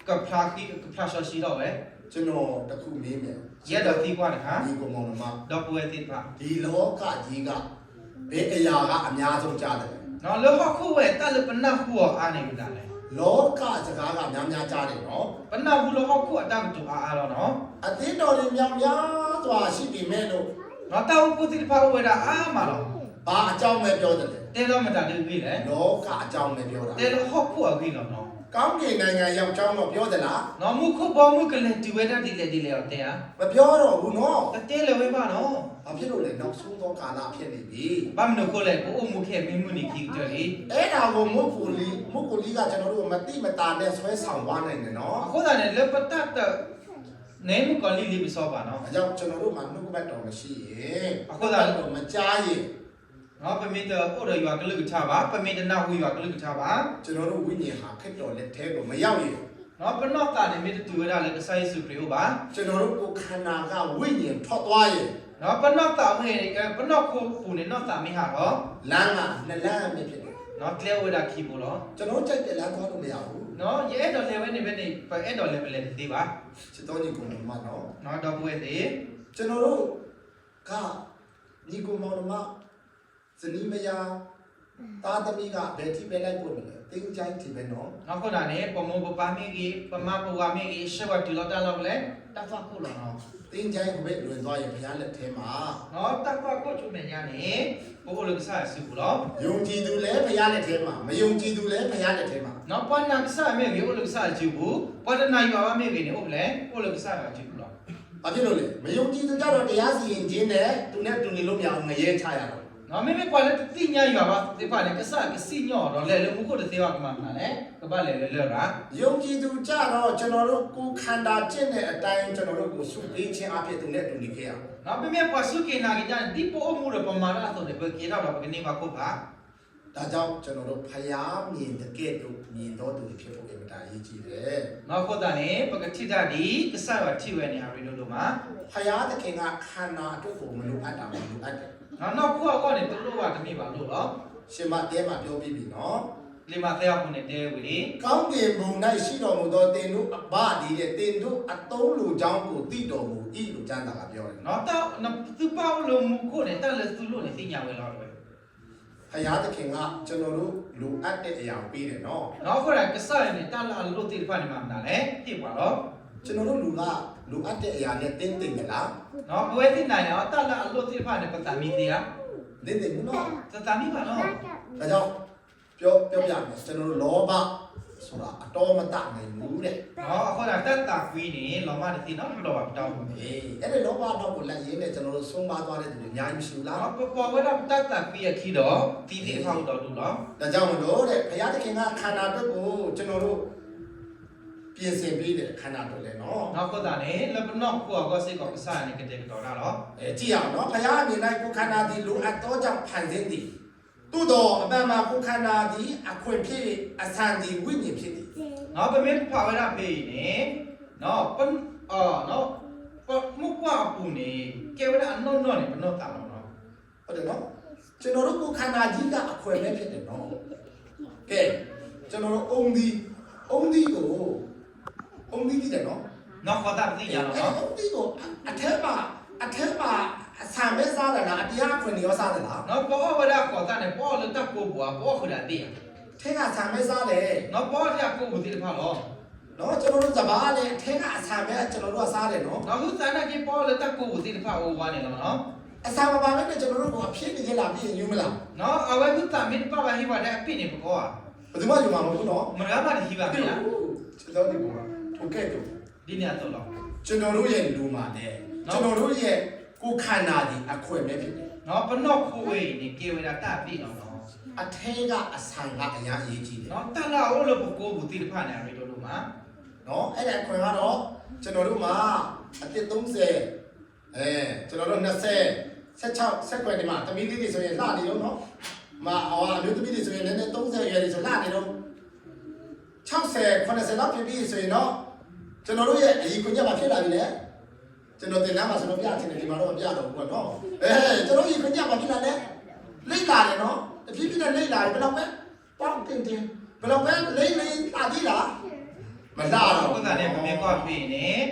ကဖျါဃံ ကဖျါစီဆှံထီၣ်ဝဲ. ကျွန်တော်တစ်ခုမေးမယ်. ယအဲၣ်ဒိးသံကွၢ်တခါ, ညီအစ်ကိုမောင်နှမ, ဒီပုၢ်ဝဲၢ်သ့ၣ်တဖၣ်, ဒီလောကကြီးက ဘယ်အရာကအများဆုံးကြားသလဲ. လၢဟီၣ်ခိၣ်ဝဲအံၤ တၢ်လၢပနၢ်ဟူအီၤအါန့ၢ်မတၤလဲၣ်. လောကစကားကများများကြားတယ်နော်. ပနၢ်ဟူလၢဟီၣ်ခိၣ်အတၢ်ကတိၤအါအါလီၤနီၤ. အသင်းတော်တွေမြောက်များစွာရှိပေမဲ့လို့, တၢ်အိၣ်ဖှိၣ်သ့ၣ်တဖၣ်အိၣ်ဝဲဒၣ်အါမးလီၤ. ဘာအကြောင်းပဲပြောသလဲ, တဲလၢမတၤဒ်အဂ့ၢ်လဲၣ်. လောကအကြောင်းပဲပြောတာ, တဲလၢဟီၣ်ခိၣ်အဂ့ၢ်လီၤနီၤ. ကောင်းကင်နိုင်ငံရောက်ကြောင်းတော့ပြောသလား. မူခိၣ်ဘီမုၢ်ကလဲၤတုၤဝဲဒၣ်ဒ်လဲၣ်ဒ်လဲၣ်အီၤတဲဧါ. မပြောတော့ဘူးနော်. တတဲလၢၤဝဲဘၣ်နီၤ. ဘာဖြစ်လို့လဲ, နောက်ဆုံးသောကာလဖြစ်နေပြီ. ဘၣ်မနုၤအဃိလဲၣ်, ပအိၣ်မူခဲအံၤမ့ၢ်မုၢ်နံၤခံကတၢၢ်လံ. အဲဒါကိုမုၣ်ကူလီ, မုၣ်ကူလီက ကျွန်တော်တို့ကို မသိမသာနဲ့ဆွဲဆောင်သွားနိုင်တယ်နော်. အဃိသတးန့ၣ် လၢပတၢ်တ န့ၣ် မုၣ်ကီၤလံၢ်လံပစီပှၤနီၤ. ဒါကြောင့်ကျွန်တော်တို့မှာနှုတ်ကပတ်တော်မရှိရင်, အဃိသတး မကြားရင်, ပမ့ၢ်တအိၣ်ဒီးယွၤကလုၢ်ကထါဘၣ်, ပမ့ၢ်တနၢ်ဟူယွၤကလုၢ်ကထါဘၣ်, ကျွန်တော်တို့ဝိညာဉ်ဟာခရစ်တော်လက်ထဲကိုမရောက်ရင်, ပနီၢ်သးန့ၣ်မ့ၢ်တတုၤဝဲဒၣ်လၢကစၢ်ယ့ၣ်ၡူးခရံာ်အအိၣ်ဘၣ်, ကျွန်တော်တို့ကိုယ်ခန္ဓာကဝိညာဉ်ထွက်သွားရင်, ပနီၢ်သးမ့ၢ်, ပနီၢ်ခိပူၤန့ၣ် နီၢ်သးမ့ၢ်ဟးဒီး, လမ်းကနှစ်လမ်းပဲဖြစ်တယ်. ကျဲအိၣ်ဝဲဒၣ်ခံဘိလီၤ. ကျွန်တော်တို့ကြိုက်တဲ့လမ်းသွားလို့မရဘူး. ယအဲၣ်ဒိးလဲၤဝဲန့ၣ်ဖဲန့ၣ် ပအဲၣ်ဒိးလဲၤပလဲၤတသ့ဘၣ်. ချစ်တော်ညီအစ်ကိုမောင်နှမ, ဒီပုၢ်ဝဲၢ်သ့ၣ်, ကျွန်တော်တို့က ညီအစ်ကိုမောင်နှမ, သမီးမယား သားသမီးက ဘယ်ထိပဲလိုက်ပို့မလဲ သင်္ချိုင်းထိပဲနော် အဃိသတးန့ၣ် ပမိၢ်ပပၢ်မ့ၢ်ဂ့ၤ ပမါပဝၤမ့ၢ်ဂ့ၤ ဆှၢဝဲတုၤလီၤတၢ်လီၢ်ဖဲလဲၣ် တၢ်သွၣ်ခိၣ်လီၤနီၤ သင်္ချိုင်း ဘုရားလက်ထဲမှာ တၢ်သွၣ်ခိၣ်ဆူမဲာ်ညါန့ၣ် ပအိၣ်လၢကစၢ်ယွၤစုပူၤလီၤ ယုံကြည်သူလည်း ဘုရားလက်ထဲမှာ မယုံကြည်သူလည်း ဘုရားလက်ထဲမှာ ပှၤနာ်ကစၢ်ယွၤမ့ၢ်ဂ့ၤ အိၣ်လၢကစၢ်ယွၤစုပူၤ ပှၤတနာ်ယွၤဘၣ်မ့ၢ်ဂ့ၤန့ၣ် အိၣ်ဖဲလဲၣ် အိၣ်လၢကစၢ်ယွၤစုပူၤလီၤ ဘာဖြစ်လို့လဲ မယုံကြည်သူကျတော့ တရားစီရင်ခြင်းနဲ့ သူနဲ့တူညီလို့မရဘူး ငရဲချရတော့ မ့မ့ၢ်ပှၤလၢတသ့ၣ်ညါယွၤဘၣ်သ့ၣ်တဖၣ်န့ၣ် ကစၢ်ယွၤကစံၣ်ညီၣ်အီၤဒီး လဲၤလၢမူခိၣ်တသ့ဘၣ် ကမၤမနုၤလဲၣ် ကဘၣ်လဲၤလၢလရာ် ယုံကြည်သူကျတော့ ကျွန်တော်တို့ ကိုယ်ခန္ဓာကျင့်တဲ့အတိုင်း ကျွန်တော်တို့ကို ဆုတ်ပေးခြင်းအားဖြင့် သူနဲ့အတူနေခဲ့ရအောင် မ့မ့ၢ်ပှၤစူၢ်က့ၤနာ်က့ၤတၢ်န့ၣ် ဒ်ပအိၣ်မူဒီးပမၤတၢ်အသိးန့ၣ် ပကကဲထီၣ်ဒီးပကန့ၢ်ဘၣ်ခိၣ်ဖး ဒါကြောင့် ကျွန်တော်တို့ ဘုရားမြင်သကဲ့သို့ မြင်တော်သူတွေ ဖြစ်ဖို့ အင်မတန် အရေးကြီးတယ် အဃိသတးန့ၣ် ပကထံၣ်တၢ်ဒ်ကစၢ်ယွၤထံၣ်ဝဲန့ၣ် အရ့ဒိၣ်ဒိၣ်မး ဘုရားသခင်က ခန္ဓာအတွက်ကို မလိုအပ်တာ မလိုအပ်တယ် နီၢ်ခိၣ်အဂီၢ်န့ၣ် တလိၣ်ဘၣ်တမ့ၢ်ဘၣ်လိၣ်လီၤ ရှင်မဿဲမှာ ပြောပြီးပြီနော် လံာ်မးသဲအပူၤန့ၣ်တဲဝံၤလံ ကောင်းကင်ဘုံ၌ ရှိတော်မူသော သင်တို့အဘသည်လည်း သင်တို့အသုံးလိုကြောင်းကို သိတော်မူ၏လို့ ကျမ်းစာက ပြောတယ် သုပၢ်အိၣ်လၢမူခိၣ်န့ၣ် တၢ်လၢသုလိၣ်န့ၣ် သ့ၣ်ညါဝဲလီၤ ဘုရားသခင်က ကျွန်တော်တို့ လိုအပ်တဲ့အရာကို ပေးတယ်နော် အဃိဒီးကစၢ်ယွၤန့ၣ် တၢ်လၢအလိၣ်သ့ၣ်တဖၣ်န့ၣ် မၤမနုၤလဲၣ် ဟ့ၣ်ပှၤလီၤ ကျွန်တော်တို့လူက လိုအပ်တဲ့အရာနဲ့ သင့်တင့်သလား ပဝဲသ့ၣ်နၤန့ၣ် တၢ်လၢအလိၣ်သ့ၣ်တဖၣ်န့ၣ် ပသးမံသ့ဧါ သ့ၣ်တင့်ဘူးနော် တသးမံဘၣ်လီၤ ဒါကြောင့် ပြောပြမယ် ကျွန်တော်တို့ လောဘဆိုတာ အတောမသတ်နိုင်ဘူးတဲ့ အဃိဒီးတၢ်သးကွံန့ၣ် လီၤမၢ်တသ့နီတဘျီဘၣ် ပတၢ်အိၣ်မူန့ၣ် အဲ့ဒီလောဘနောက်ကိုလိုက်ရင်းနဲ့ ကျွန်တော်တို့ ဆုံးပါးသွားတဲ့သူတွေ အများကြီးမရှိဘူးလား ပကွၢ်ဝဲဒၣ်ပတၢ်သးကွံအခံဒီး သံသ့ၣ်တဖၣ်အိၣ်ဒီးဒိၣ်လီၤ ဒါကြောင့်မလို့တဲ့ ဘုရားသခင်က ခန္ဓာအတွက်ကို ကျွန်တော်တို့ ပြင်ဆင်ပေးတယ် ခန္ဓာအတွက်လည်းနော် အဃိသတးန့ၣ် လၢပနီၢ်ခိအဂီၢ်စ့ၢ်ကီး ကစၢ်ယွၤန့ၣ် ကတဲာ်ကတီၤတၢ်လီၤ ကြည့်ရအောင်နော် ဘုရားမြင်လိုက် ကိုယ်ခန္ဓာသည် လိုအပ်သောကြောင့် ဖန်ဆင်းသည် သို့သော် အမှန်မှာ ကိုယ်ခန္ဓာသည် အခွင်ဖြစ်၍ အဆံသည် ဝိညာဉ်ဖြစ်သည် ပမ့ၢ်ဖးဝဲဒၣ်ဖဲအံၤန့ၣ် ပမိၢ်ပှၢ်အပူၤန့ၣ် ကဲဝဲဒၣ်အနီၢ်နီၢ်န့ၣ် ပနီၢ်သးလီၤနီၤ ဟုတ်တယ်နော် ကျွန်တော်တို့ ကိုယ်ခန္ဓာကြီးက အခွင်ပဲဖြစ်တယ်နော် ကဲ ကျွန်တော်တို့ အုံသီး အုံသီးကို အုံသီးသိတယ်နော် နီၢ်ဃီသၣ်ပသ့ၣ်ညါလီၤ အုံသီးကို အထဲမှာ အထဲမှာ အဆံပဲစားတာလား အပြင်က အခွင်တွေရော စားသလား ပအီၣ်ဝဲဒၣ်ဃီသၣ်န့ၣ် ပအီၣ်လၢတၢ်ကိးပူၤဧါ ပအီၣ်ဃုာ်ဒီးသ့ၣ်ဧါ ထဲကအဆံပဲစားတယ် ပအီၣ်ထဲအကိးပူၤသ့ၣ်တဖၣ်လီၤ ကျွန်တော်တို့ စပါးလည်း အထဲကအဆံပဲ ကျွန်တော်တို့က စားတယ်နော် ဒီးဟုသးနာ်က့ ပအီၣ်လၢတၢ်ကိးပူၤသ့ၣ်တဖၣ်အဝဲန့ၣ်လီၤ အဆံမပါဘဲနဲ့ ကျွန်တော်တို့ကို အဖြစ်နေခဲ့လာပြီးရင် ယူမလား အဝဲဟုသးမ့ၢ်တပာ်ဘၣ်ဟံၣ်ဝဲဒၣ်အပ့ၢ်န့ၣ် ပကအီၣ်ဧါ ဘယ်သူမှယူမှာမဟုတ်ဘူးနော် မတၤမးတဟံးဘၣ်မ့ၢ်ဧါ ခြေတော်တွေပေါ်မှာ ထိုကဲ့သို့ ဒ်န့ၣ်အသိးလီၤ ကျွန်တော်တို့ရဲ့လူမှာလည်း ကျွန်တော်တို့ရဲ့ကိုယ်ခန္ဓာသည် အခွင်ပဲဖြစ်တယ် ပနီၢ်ခိဝဲအံၤန့ၣ် ကဲဝဲဒၣ်တၢ်အပ့ၢ်လီၤနီၤ အထဲကအဆံက အရမ်းအရေးကြီးတယ် တၢ်လၢအအိၣ်လၢပကိးပူၤသ့ၣ်တဖၣ်န့ၣ် အရ့ဒိၣ်ဒိၣ်မး အဲ့ဒီအခွင်ကတော့ ကျွန်တော်တို့မှာ အသက် သုံးဆယ် အဲ ကျွန်တော်တို့ နှစ်ဆယ် ဆယ့်ခြောက် ဆယ့်ခုနစ်မှာ သမီးလေးတွေဆိုရင် လှနေတော့နော် မအဝါအမျိုးသမီးတွေဆိုရင်လည်း သုံးဆယ် အရွယ်တွေဆို လှနေတော့ ခြောက်ဆယ် ခုနစ်ဆယ် လောက်ဖြစ်ပြီဆိုရင်တော့ ကျွန်တော်တို့ရဲ့ အရည်ခွင့်ကျမှ ဖြစ်လာပြီလေ ကျွန်တော်သင်တန်းမှာဆိုတော့ ပြချင်တယ် ဒီမှာတော့ မပြတော့ဘူးပေါ့နော် အဲ ကျွန်တော်ရည်ခွင့်ကျမှ ဖြစ်လာတယ် လေ့လာတယ်နော် တဖြည်းဖြည်းနဲ့ လေ့လာတယ် ဘယ်လောက်ပဲ ပေါင်းတင်တင် ဘယ်လောက်ပဲ လိမ့်လိမ့် လှသေးလား မလှတော့ဘူး အဃိသတးန့ၣ် ပမ့ၢ်ကွၢ်ဖဲအံၤန့ၣ်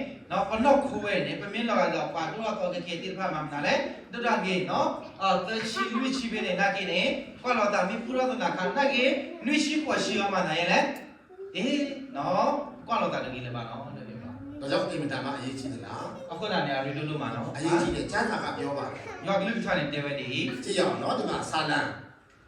ပနီၢ်ခိဝဲအံၤန့ၣ် ပမ့ၢ်လီၤဂာ်ဒီးပှၤဒိၣ်ထီၣ်သီကကဲသ့ၣ်တဖၣ်မၤမနုၤလဲၣ် ဒိၣ်တၢ်ဂ့ၤနီၤ သၢဆံလွံၢ်ဆံဖဲန့ၣ် နာ်က့န့ၣ် ကွၢ်လီၤသးမ့ၢ်ဖုထီၣ်သနာ်ခါ နာ်က့ နွံဆံဃိးဆံအီၤမၤသးယဲလဲၣ် အ့ ကွၢ်လီၤသးတဂ့ၤလၢၤဘၣ်နီၤ ဒါကြောင့် အင်မတန်မှ အရေးကြီးသလား အဃိသတးန့ၣ် အရ့ဒိၣ်ဒိၣ်မးနီၤ အရေးကြီးတယ် ကျမ်းစာက ပြောပါတယ် ယွၤကလုၢ်ကထါန့ၣ်တဲဝဲဒ်အံၤ ကြည့်ရအောင်နော် ဒီမှာ စာလံ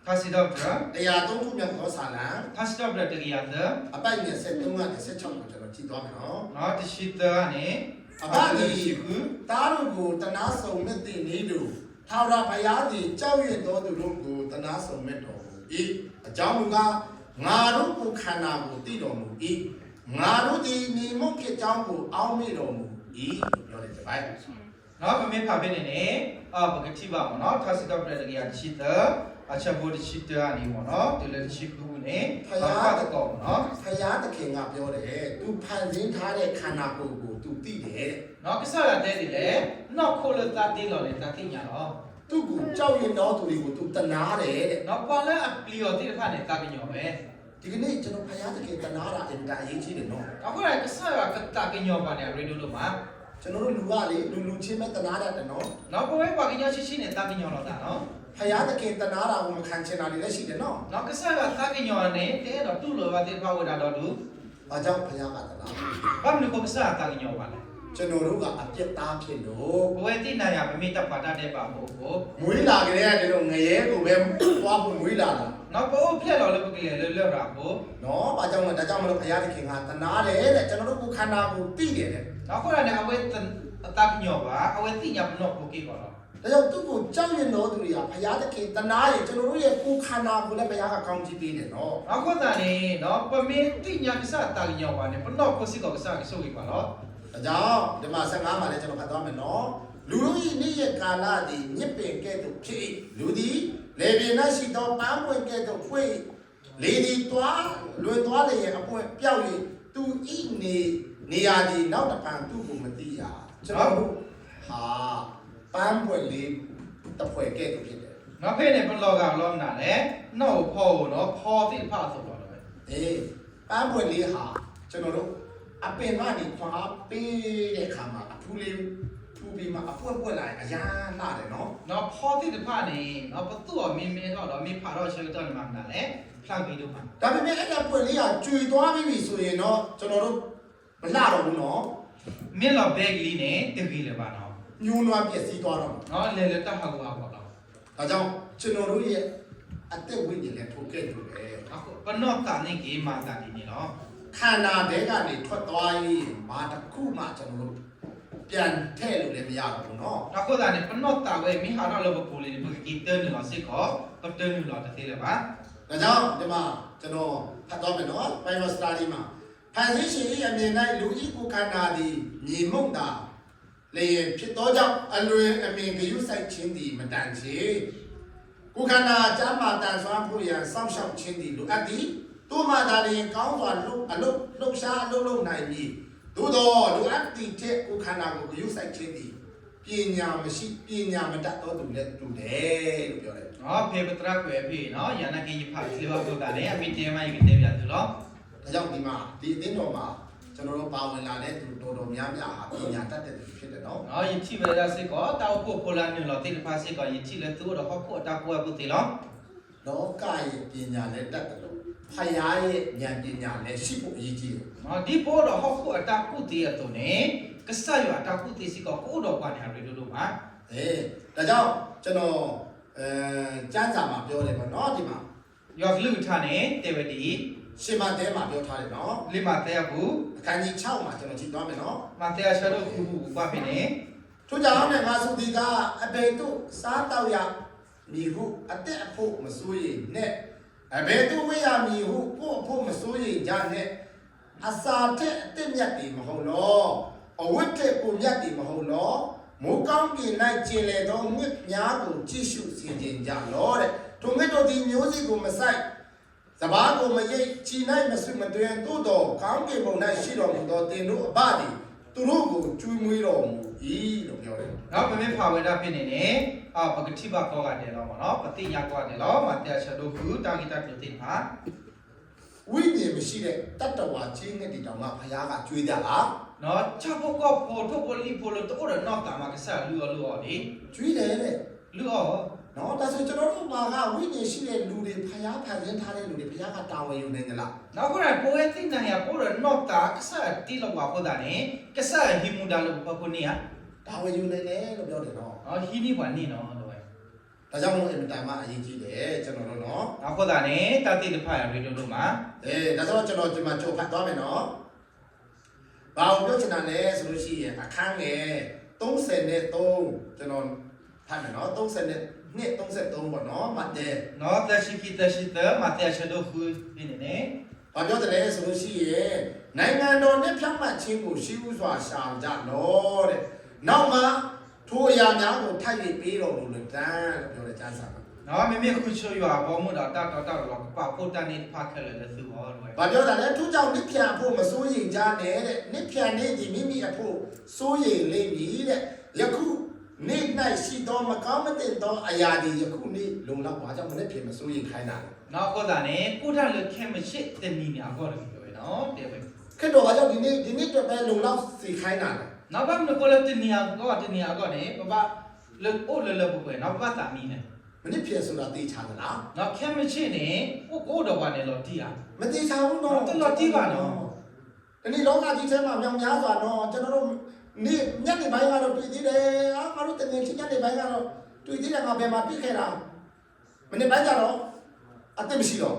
ထါစံးထီၣ်ပတြၢၤ တစ်ရာသုံးခုမြောက်သော စာလံ ထါစံးထီၣ်ပတြၢၤ တကယၤသၢ အပိုဒ် ဆယ့်သုံးကနေ ဆယ့်ခြောက်ကို ကျွန်တော် ကြည့်သွားမယ်နော် တဆံသၢန့ၣ် အဘသည် သားတို့ကို သနားစုံမက်သည်နည်းတူ ထာဝရဘုရားသည် ကြောက်ရွံ့သောသူတို့ကို သနားစုံမက်တော်မူ၏။ အကြောင်းမူကား၊ ငါတို့ကိုယ်ခန္ဓာကို သိတော်မူ၏။ ငါတို့သည် မြေမှုန့်ဖြစ်ကြောင်းကို အောက်မေ့တော်မူ၏လို့ ပြောတဲ့တစ်ပိုက်။ ပမ့ၢ်ဖးဖဲန့ၣ်န့ၣ် ပကထံၣ်ဘၣ်မ့ၢ်နီၤ ထါစံးထီၣ်ပတြၢၤ တကယၤတဆံသၢ အဆၢဖိတဆံတၢန့ၣ်မ့ၢ်နီၤ တုၤလၢတဆံဃုန့ၣ် ဘၣ်ကွၢ်သကိးမ့ၢ်နီၤ ဘုရားသခင်ကပြောတယ် သူဖန်ဆင်းထားတဲ့ ခန္ဓာကိုယ်ကို သူသိတယ် ကစၢ်ယွၤတဲဒ်လဲၣ် နီၢ်ခိလၢသးတ့လီၤန့ၣ် သးသ့ၣ်ညါလီၤ သူ့ကို ကြောက်ရွံ့သောသူတွေကို သူသနားတယ် ပှၤလၢအပျံၤအီၤသ့ၣ်တဖၣ်န့ၣ် သးကညီၤဝဲ ဒီကနေ့ ကျွန်တော် ဘုရားသခင် သနားတာ အင်မတန် အရေးကြီးတယ်နော် အဃိဒီး ကစၢ်ယွၤကသးကညီၤပှၤန့ၣ် အရ့ဒိၣ်ဒိၣ်မး ကျွန်တော်တို့ လူကလေ လူလူချင်းပဲ သနားတတ်တယ်နော် ပဝဲပှၤကညီဆံးဆံးန့ၣ် သးကညီၤလိာ်သးလီၤ ဘုရားသခင်သနားတာကို မခံချင်တာတွေလည်းရှိတယ်နော် ကစၢ်ယွၤသးကညီၤန့ၣ် တအဲၣ်ဒိးတူၢ်လိာ်ဘၣ်သ့ၣ်တဖၣ်အိၣ်ဝဲဒၣ်ဒီးဒုး ဘာကြောင့်ဘုရားကသနားလဲ ဘၣ်မနုၤဃိကစၢ်ယွၤသးကညီၤဘၣ်လဲၣ် ကျွန်တော်တို့က အပြစ်သားဖြစ်လို့ ပဝဲသ့ၣ်နၤယၤ ပမ့ၢ်တၢ်ပှၤတၢ်ဒဲးဘးဖိအဃိ မွေးလာကတည်းက ဒီးငရဲကိုပဲ သွားဖို့မွေးလာတာ ပအိၣ်ဖျဲၣ်လီၤလၢပကလဲၤလၢလရာ်အဃိ ဘာကြောင့်လဲ ဒါကြောင့်မလို့ ဘုရားသခင်က သနားတယ်တဲ့ ကျွန်တော်တို့ ကိုယ်ခန္ဓာကို သိတယ်တဲ့ အဃိန့ၣ် အဝဲအသးကညီၤဘၣ် အဝဲသ့ၣ်ညါပနီၢ်ခိက့ၢ်ဂီၤလီၤ ဒါကြောင့် သူ့ကို ကြောက်ရွံ့သောသူတွေက ဘုရားသခင် သနားရင် ကျွန်တော်တို့ရဲ့ ကိုယ်ခန္ဓာကိုလည်း ဘုရားက ကောင်းချီးပေးတယ်နော် အဃိသတးန့ၣ် ပမ့ၢ်သ့ၣ်ညါကစၢ်အသးကညီၤဘၣ်န့ၣ် ပနီၢ်ခိစ့ၢ်ကီး ကစၢ်ကဆိၣ်ဂ့ၤပှၤလီၤ ဒါကြောင့် ဒီမှာ ဆယ့်ငါးမှာလည်း ကျွန်တော်ဖတ်သွားမယ်နော် လူတို့၏ နေ့ရက်ကာလသည် ညစ်ပင်ကဲ့သို့ဖြစ်၏။ လူသည် လယ်ပြင်၌ရှိသော ပန်းပွင့်ကဲ့သို့ ပွင့် လေသည် လွင်သွားလျှင် အပွင့်ပျောက်၍ သူ့၏ နေ- နေရာသည် နောက်တဖန် သူ့ကို မသိရ။ ကျွန်တော်တို့ဟာ ပန်းပွင့်လေး တစ်ဖွဲ့ကဲ့သို့ဖြစ်တယ် ဖဲန့ၣ် ပလီၤဂာ်လီၤမနုၤလဲၣ် နီၣ်ဧိၤဖီဧိၤဒီး ဖီသ့ၣ်တဖၣ်အသိးလီၤ ပန်းပွင့်လေးဟာ ကျွန်တော်တို့ အပင်ကနေ သွားပေးတဲ့အခါမှာ အထူးလေး ထူးပြီးမှ အပွင့်ပွင့်လာရင် အရမ်းလှတယ်နော် ဖီသ့ၣ်တဖၣ်န့ၣ် ပသူၣ်အီၤမ့ၢ်မဲထီၣ်ဒီး မ့ၢ်ဖးထီၣ်ဆၢကတီၢ်န့ၣ်မနုၤလဲၣ် ဖျါဂ့ၤဒိၣ်မး ဒါပေမဲ့ အဲ့ဒါ ပွင့်လေးဟာ ကြွေသွားပြီးပြီဆိုရင်တော့ ကျွန်တော်တို့ မလှတော့ဘူးနော် မ့ၢ်လီၤဘဲကလံန့ၣ် တဂ့ၤလၢၤဘၣ်နီၤ ညှိုးနွမ်းပျက်စီးသွားတော့မယ် လဲၤလၢတၢ်ဟးဂူာ်ဟးဂီၤလီၤ ဒါကြောင့် ကျွန်တော်တို့ရဲ့ အသက်ဝိညာဉ်လည်း ထိုကဲ့သို့ပဲ ပနီၢ်သးန့ၣ်က့ၤ မၤသးဒ်န့ၣ်လီၤ ခန္ဓာထဲကနေ ထွက်သွားရင် ဘာတစ်ခုမှ ကျွန်တော်တို့ ပြန်ထည့်လို့လည်း မရတော့ဘူးနော် အဃိသတးန့ၣ် ပနီၢ်သးဝဲ မ့ၢ်ဟးထီၣ်လၢပပူၤလံန့ၣ် ပကက့ၤတၢနုာ်လီၤစ့ၢ်ကီး ပတၢနုာ်လီၤတသ့လၢၤဘၣ် ဒါကြောင့် ဒီမှာ ကျွန်တော် ဖတ်သွားမယ်နော် Bible study မှာ ဖန်ဆင်းရှင်၏ အမြင်၌ လူ၏ကိုယ်ခန္ဓာသည် မြေမှုန့်သာ လျှင်ဖြစ်သောကြောင့် အလွင်အမင်းဂရုစိုက်ခြင်းသည် မတန်စေ။ ကိုယ်ခန္ဓာကျန်းမာသန်စွမ်းဖို့ရန် စောင့်ရှောက်ခြင်းသည် လိုအပ်သည်။ သို့မှသာလျှင် ကောင်းစွာလှုပ်- အလုပ်- လှုပ်ရှားအလုပ်လုပ်နိုင်မည်။ သို့သော် လိုအပ်သည်ထက် ကိုယ်ခန္ဓာကို ဂရုစိုက်ခြင်းသည် ပညာမရှိ- ပညာမတတ်သောသူနဲ့တူတယ်လို့ ပြောတယ်။ ဖဲပသရၣ်ကွဲးအဖဲအံၤနီၤ ယၤနာ်က့ ယဖးတသ့ဘၣ်အဃိသတးန့ၣ် အမ့ၢ်တဲမး ယကတဲပၠးသုလီၤ ဒါကြောင့် ဒီမှာ ဒီအသင်းတော်မှာ ကျွန်တော်တို့ ပါဝင်လာတဲ့သူ တော်တော်များများဟာ ပညာတတ်တဲ့သူတွေ ဖြစ်တယ်နော် ယထံၣ်ဝဲဒၣ်စ့ၢ်ကီး တၢ်အိၣ်ဖှိၣ်ဖိလၢအနုာ်လီၤသ့ၣ်တဖၣ်စ့ၢ်ကီး ယထံၣ်လၢသုအိၣ်ဒီးဟီၣ်ခိၣ်အတၢ်ကူၣ်ဘၣ်ကူၣ်သ့လီၤ လောကရဲ့ ပညာလည်းတတ်သလို ဘုရားရဲ့ ဉာဏ်ပညာလည်း ရှိဖို့ အရေးကြီးတယ် ဒ်ပအိၣ်ဒီးဟီၣ်ခိၣ်အတၢ်ကူၣ်သ့အသိးန့ၣ် ကစၢ်ယွၤအတၢ်ကူၣ်သ့စ့ၢ်ကီး ကအိၣ်ဒီးပှၤန့ၣ် အရ့ဒိၣ်ဒိၣ်မး ဒါကြောင့် ကျွန်တော် ကျမ်းစာမှာ ပြောတယ်ပေါ့နော် ဒီမှာ ယွၤကလုၢ်ကထါန့ၣ် တဲဝဲဒ်အံၤ, ရှင်မဿဲမှာ ပြောထားတယ်နော် လံာ်မးသဲအပူၤ, အခန်းကြီးခြောက်မှာ ကျွန်တော် ကြည့်သွားမယ်နော် မးသဲအဆၢဒိၣ်ဃုပူၤ ပကွၢ်ဖဲန့ၣ်, ထို့ကြောင့် ငါဆိုသည်ကား အဘယ်သို့ စားသောက်ရ မည်ဟု အသက်အဖို့ မစိုးရိမ်နှင့်။ အဘယ်သို့ ဝတ်ရမည်ဟု ကိုယ်အဖို့ မစိုးရိမ်ကြနှင့်။ အစာထက် အသက်မြတ်သည် မဟုတ်လော။ အဝတ်ထက် ကိုယ်မြတ်သည် မဟုတ်လော။ မိုးကောင်းကင်၌ ကျင်လည်သော ငှက်များကို ကြည့်ရှုဆင်ခြင်ကြလော့တဲ့။ ထိုငှက်တို့သည် မျိုးစေ့ကို မစိုက်၊ စပါးကို မရိတ်၊ ကျီၢ်၌ မစုမသွင်း၊ သို့သော် ကောင်းကင်ဘုံ၌ ရှိတော်မူသော သင်တို့အဘသည် သူတို့ကို ကျွေးမွေးတော်မူ၏လို့ ပြောတယ်။ ပမ့ၢ်ဖးဝဲဒၣ်ဖဲန့ၣ်န့ၣ် ပကထံၣ်ဘၣ်ကိးဂၤဒဲးလီၤမ့ၢ်နီၤ, ပသ့ၣ်ညါကိးဂၤဒဲးလီၤ, မးသဲအဆၢဒိၣ်ဃု တၢ်ဂ့ၢ်တၢ်ကျိၤသ့ၣ်တဖၣ် ဝိညာဉ်မရှိတဲ့ သတ္တဝါချည်းနဲ့ ဒီတောင်မှ ဘုရားက ကြွေးတတ်လား ဆၣ်ဖိကီၢ်ဖိ ထိၣ်ဖိလံၣ်ဖိလၢတအိၣ်ဒီးနီၢ်သးမး ကစၢ်လုၢ်အီၣ်လုၢ်အီဒံး, ကြွေးတတ် လုၢ်အီၣ်, ဒါဆို ကျွန်တော်တို့မှာက ဝိညာဉ်ရှိတဲ့လူတွေ ဘုရားဖန်ဆင်းထားတဲ့လူတွေ ဘုရားက တာဝန်ယူနိုင်သလား အဃိန့ၣ် ပဝဲသ့ၣ်နၤယၤ ပအိၣ်ဒီးနီၢ်သး ကစၢ်တ့လီၤပှၤအဃိသတးန့ၣ် ကစၢ်ဟံးမူဒါလၢပဖီခိၣ်န့ၢ်ဧါ, တာဝန်ယူနိုင်တယ်လို့ ပြောတယ်နော်, ဟံးန့ၢ်ပှၤန့ၣ်နီၤ တဝဲ ဒါကြောင့်မို့ အင်မတန်မှ အရေးကြီးတယ် ကျွန်တော်တို့နော်, အဃိသတးန့ၣ် တၢ်သ့ၣ်တဖၣ်အံၤ ရ့ဒိၣ်ဒိၣ်မး, ဒါဆို ကျွန်တော် ဒီမှာ ကြိုဖတ်သွားမယ်နော် ဘာကိုပြောချင်တာလဲဆိုလို့ရှိရင် အခန်းငယ် သုံးဆယ်နဲ့သုံး ကျွန်တော်ဖတ်မယ်နော်, သုံးဆယ်နှစ် သုံးဆယ်သုံး ပေါ့နော်, မးသဲ သၢဆံခံ သၢဆံသၢ မးသဲအဆၢဒိၣ်ဃုန့ၣ်န့ၣ် ဘာပြောသလဲဆိုလို့ရှိရင် နိုင်ငံတော်နဲ့ ဖြောင့်မတ်ခြင်းကို ရှေးဦးစွာ ရှာကြလော့တဲ့။ နောက်မှ ထိုအရာများကို ထပ်၍ ပေးတော်မူလတံ့ လို့ ပြောတယ် ကျမ်းစာမှာ မ့မ့ၢ်ဃုဆိယွၤအဘီအမုၢ်ဒီး တၢ်တီတၢ်လိၤ ကပာ်ဖှိၣ်တၢ်န့ၣ်တဖၣ်ခဲလၢာ်လၢသုဂီၢ် ဘာပြောတာလဲ, ထို့ကြောင့် နက်ဖြန်အဖို့ မစိုးရိမ်ကြနဲ့တဲ့, နက်ဖြန်နေ့သည် မိမိအဖို့ စိုးရိမ်လိမ့်မည်တဲ့, ယခုနေ့၌ရှိသော မကောင်းမသင့်သော အရာသည် ယခုနေ့ လုံလောက်ပါကြောင့် မနက်ဖြန် မစိုးရိမ်ခိုင်းတာ အဃိသတးန့ၣ် ကိၣ်တၢ်လၢခဲမုၢ်ဆ့ၣ်တနံၤန့ၣ်အဂီၢ်တဂ့ၤ တဲဝဲ, ခရစ်တော်ဘာကြောင့် ဒီနေ့ ဒီနေ့အတွက်ပဲ လုံလောက်စေခိုင်းတာလဲ, ဘၣ်မနုၤအဃိလၢတနံၤအဂီၢ် တနံၤအဂီၢ်န့ၣ် ပဘၣ်လၢအိၣ်လၢလၢပှဲၤပှဲၤနီၤ ပဘၣ်သးမံလဲၣ် မ့ၢ်နဖျဲးဆိုတာသေချာသလား ခဲမုၢ်ဆ့ၣ်န့ၣ် အိၣ်ကအိၣ်ဒီးပှၤန့ၣ်လီၤတံၢ်ဧါ မသေချာဘူးနော် တလီၤတံၢ်ဘၣ်နီၤ တန့ၢ်လောကကြီးထဲမှာ မြောက်များစွာနော် ကျွန်တော်တို့ နေ့ညနေပိုင်းကတော့တွေ့သေးတယ် ငါတို့တနင်္လာညနေပိုင်းကတော့တွေ့သေးတယ် ငါဘယ်မှာတွေ့ခဲ့တာ မနေ့ပိုင်းကျတော့ အသက်မရှိတော့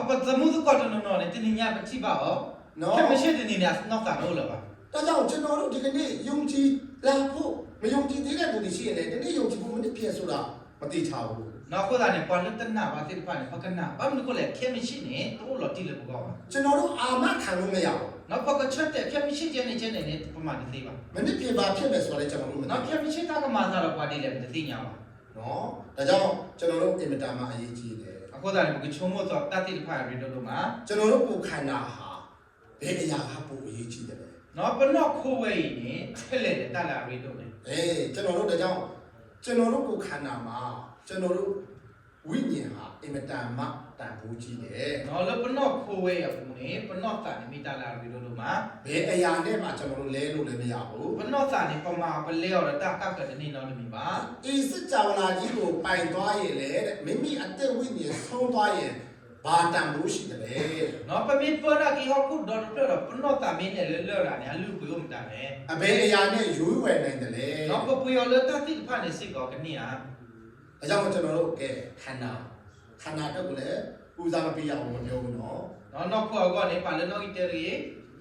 ပသမူသကိးတနီၤနီၤန့ၣ် တနံၤညါပထံၣ်ဘၣ်အီၤ ခဲမုၢ်ဆ့ၣ်တနံၤန့ᣣ် အနီၢ်သးတအိၣ်လၢၤဘၣ် ဒါကြောင့် ကျွန်တော်တို့ ဒီကနေ့ ယုံကြည်လာဖို့ မယုံကြည်သေးတဲ့သူတွေရှိရင်လည်း ဒီနေ့ ယုံကြည်ဖို့ မနဖျဲးဆိုတာ မသေချာဘူး အဃိသတးန့ၣ် ပှၤလၢတနာ်ဘၣ်သ့ၣ်တဖၣ်န့ၣ် ပကနာ် ဘၣ်မနုၤအဃိလဲၣ် ခဲမုၢ်ဆ့ၣ်န့ၣ် တအိၣ်လီၤတံၢ်လၢပဂီၢ်ဘၣ် ကျွန်တော်တို့ အာမခံလို့မရဘူး ပကဆၢတဲာ် ခဲမုၢ်ဆ့ၣ်ကဲန့ၣ်ကဲန့ၣ်န့ၣ် ပမၤတသ့ဘၣ် မနဖျဲး ဘာဖြစ်မယ်ဆိုတာလည်း ကျွန်တော်တို့ မသိဘူး ခဲမုၢ်ဆ့ၣ်တၢ်ကမၤအသးဒီးပှၤဒ်လဲၣ် ပတသ့ၣ်ညါဘၣ် ဒါကြောင့် ကျွန်တော်တို့ အင်မတန်မှ အရေးကြီးတယ် အဃိသတးန့ၣ် ပကဆိကမိၣ်သီတၢ်သ့ၣ်တဖၣ်အရ့ဒိၣ်ဒိၣ်မး ကျွန်တော်တို့ ကိုယ်ခန္ဓာဟာ ဘယ်အရာက ပိုအရေးကြီးသလဲ ပနီၢ်ခိဝဲအံၤန့ၣ် ဖဲလဲၣ်ဒီးတၢ်လၢအရ့ဒိၣ်န့ၣ် ကျွန်တော်တို့ ဒါကြောင့် ကျွန်တော်တို့ ကိုယ်ခန္ဓာမှာ ကျွန်တော်တို့ ဝိညာဉ်ဟာ အင်မတန်မှ တန်ဖိုးကြီးတယ် လၢပနီၢ်ခိဝဲအံၤအပူၤန့ၣ် ပနီၢ်သးန့ၣ်မ့ၢ်တၢ်လၢအရ့ဒိၣ်ဒိၣ်မး ဘယ်အရာနဲ့မှ ကျွန်တော်တို့ လဲလို့လည်းမရဘူး ပနီၢ်သးန့ၣ် ပမၤပလဲအီၤဒီးတၢ်ကၢ်ကၢတန့ၢ်နီတမံၤဘၣ် ဒီး စကြဝဠာကြီးကို ပိုင်သွားရင်လည်း မိမိအသက်ဝိညာဉ် ဆုံးသွားရင် ဘာတန်ဖိုးရှိသလဲ ပမ့ၢ်ပၢတၢ်က့ၤဟီၣ်ခိၣ်ဒီတဖျၢၣ်ဒီး ပနီၢ်သးမ့ၢ်လဲၤလၢလရာ်န့ၣ် အလုၢ်အပှ့ၤအိၣ်မတၤလဲၣ် အဘယ်အရာနဲ့ ရွေးဝယ်နိုင်သလဲ ပပှ့ၤအီၤလၢတၢ်သ့ၣ်တဖၣ်န့ၣ်စ့ၢ်ကီးကန့ၢ်ဧါ ဒါကြောင့် ကျွန်တော်တို့ ကဲ ခန္ဓာ ခန္ဓာအတွက်ကိုလည်း ဦးစားမပေးရဘူး မပြောဘူးနော် နီၢ်ခိအဂီၢ်န့ၣ် ပာ်လၢနီၣ်ဂံၢ်တဲတဂ့ၤ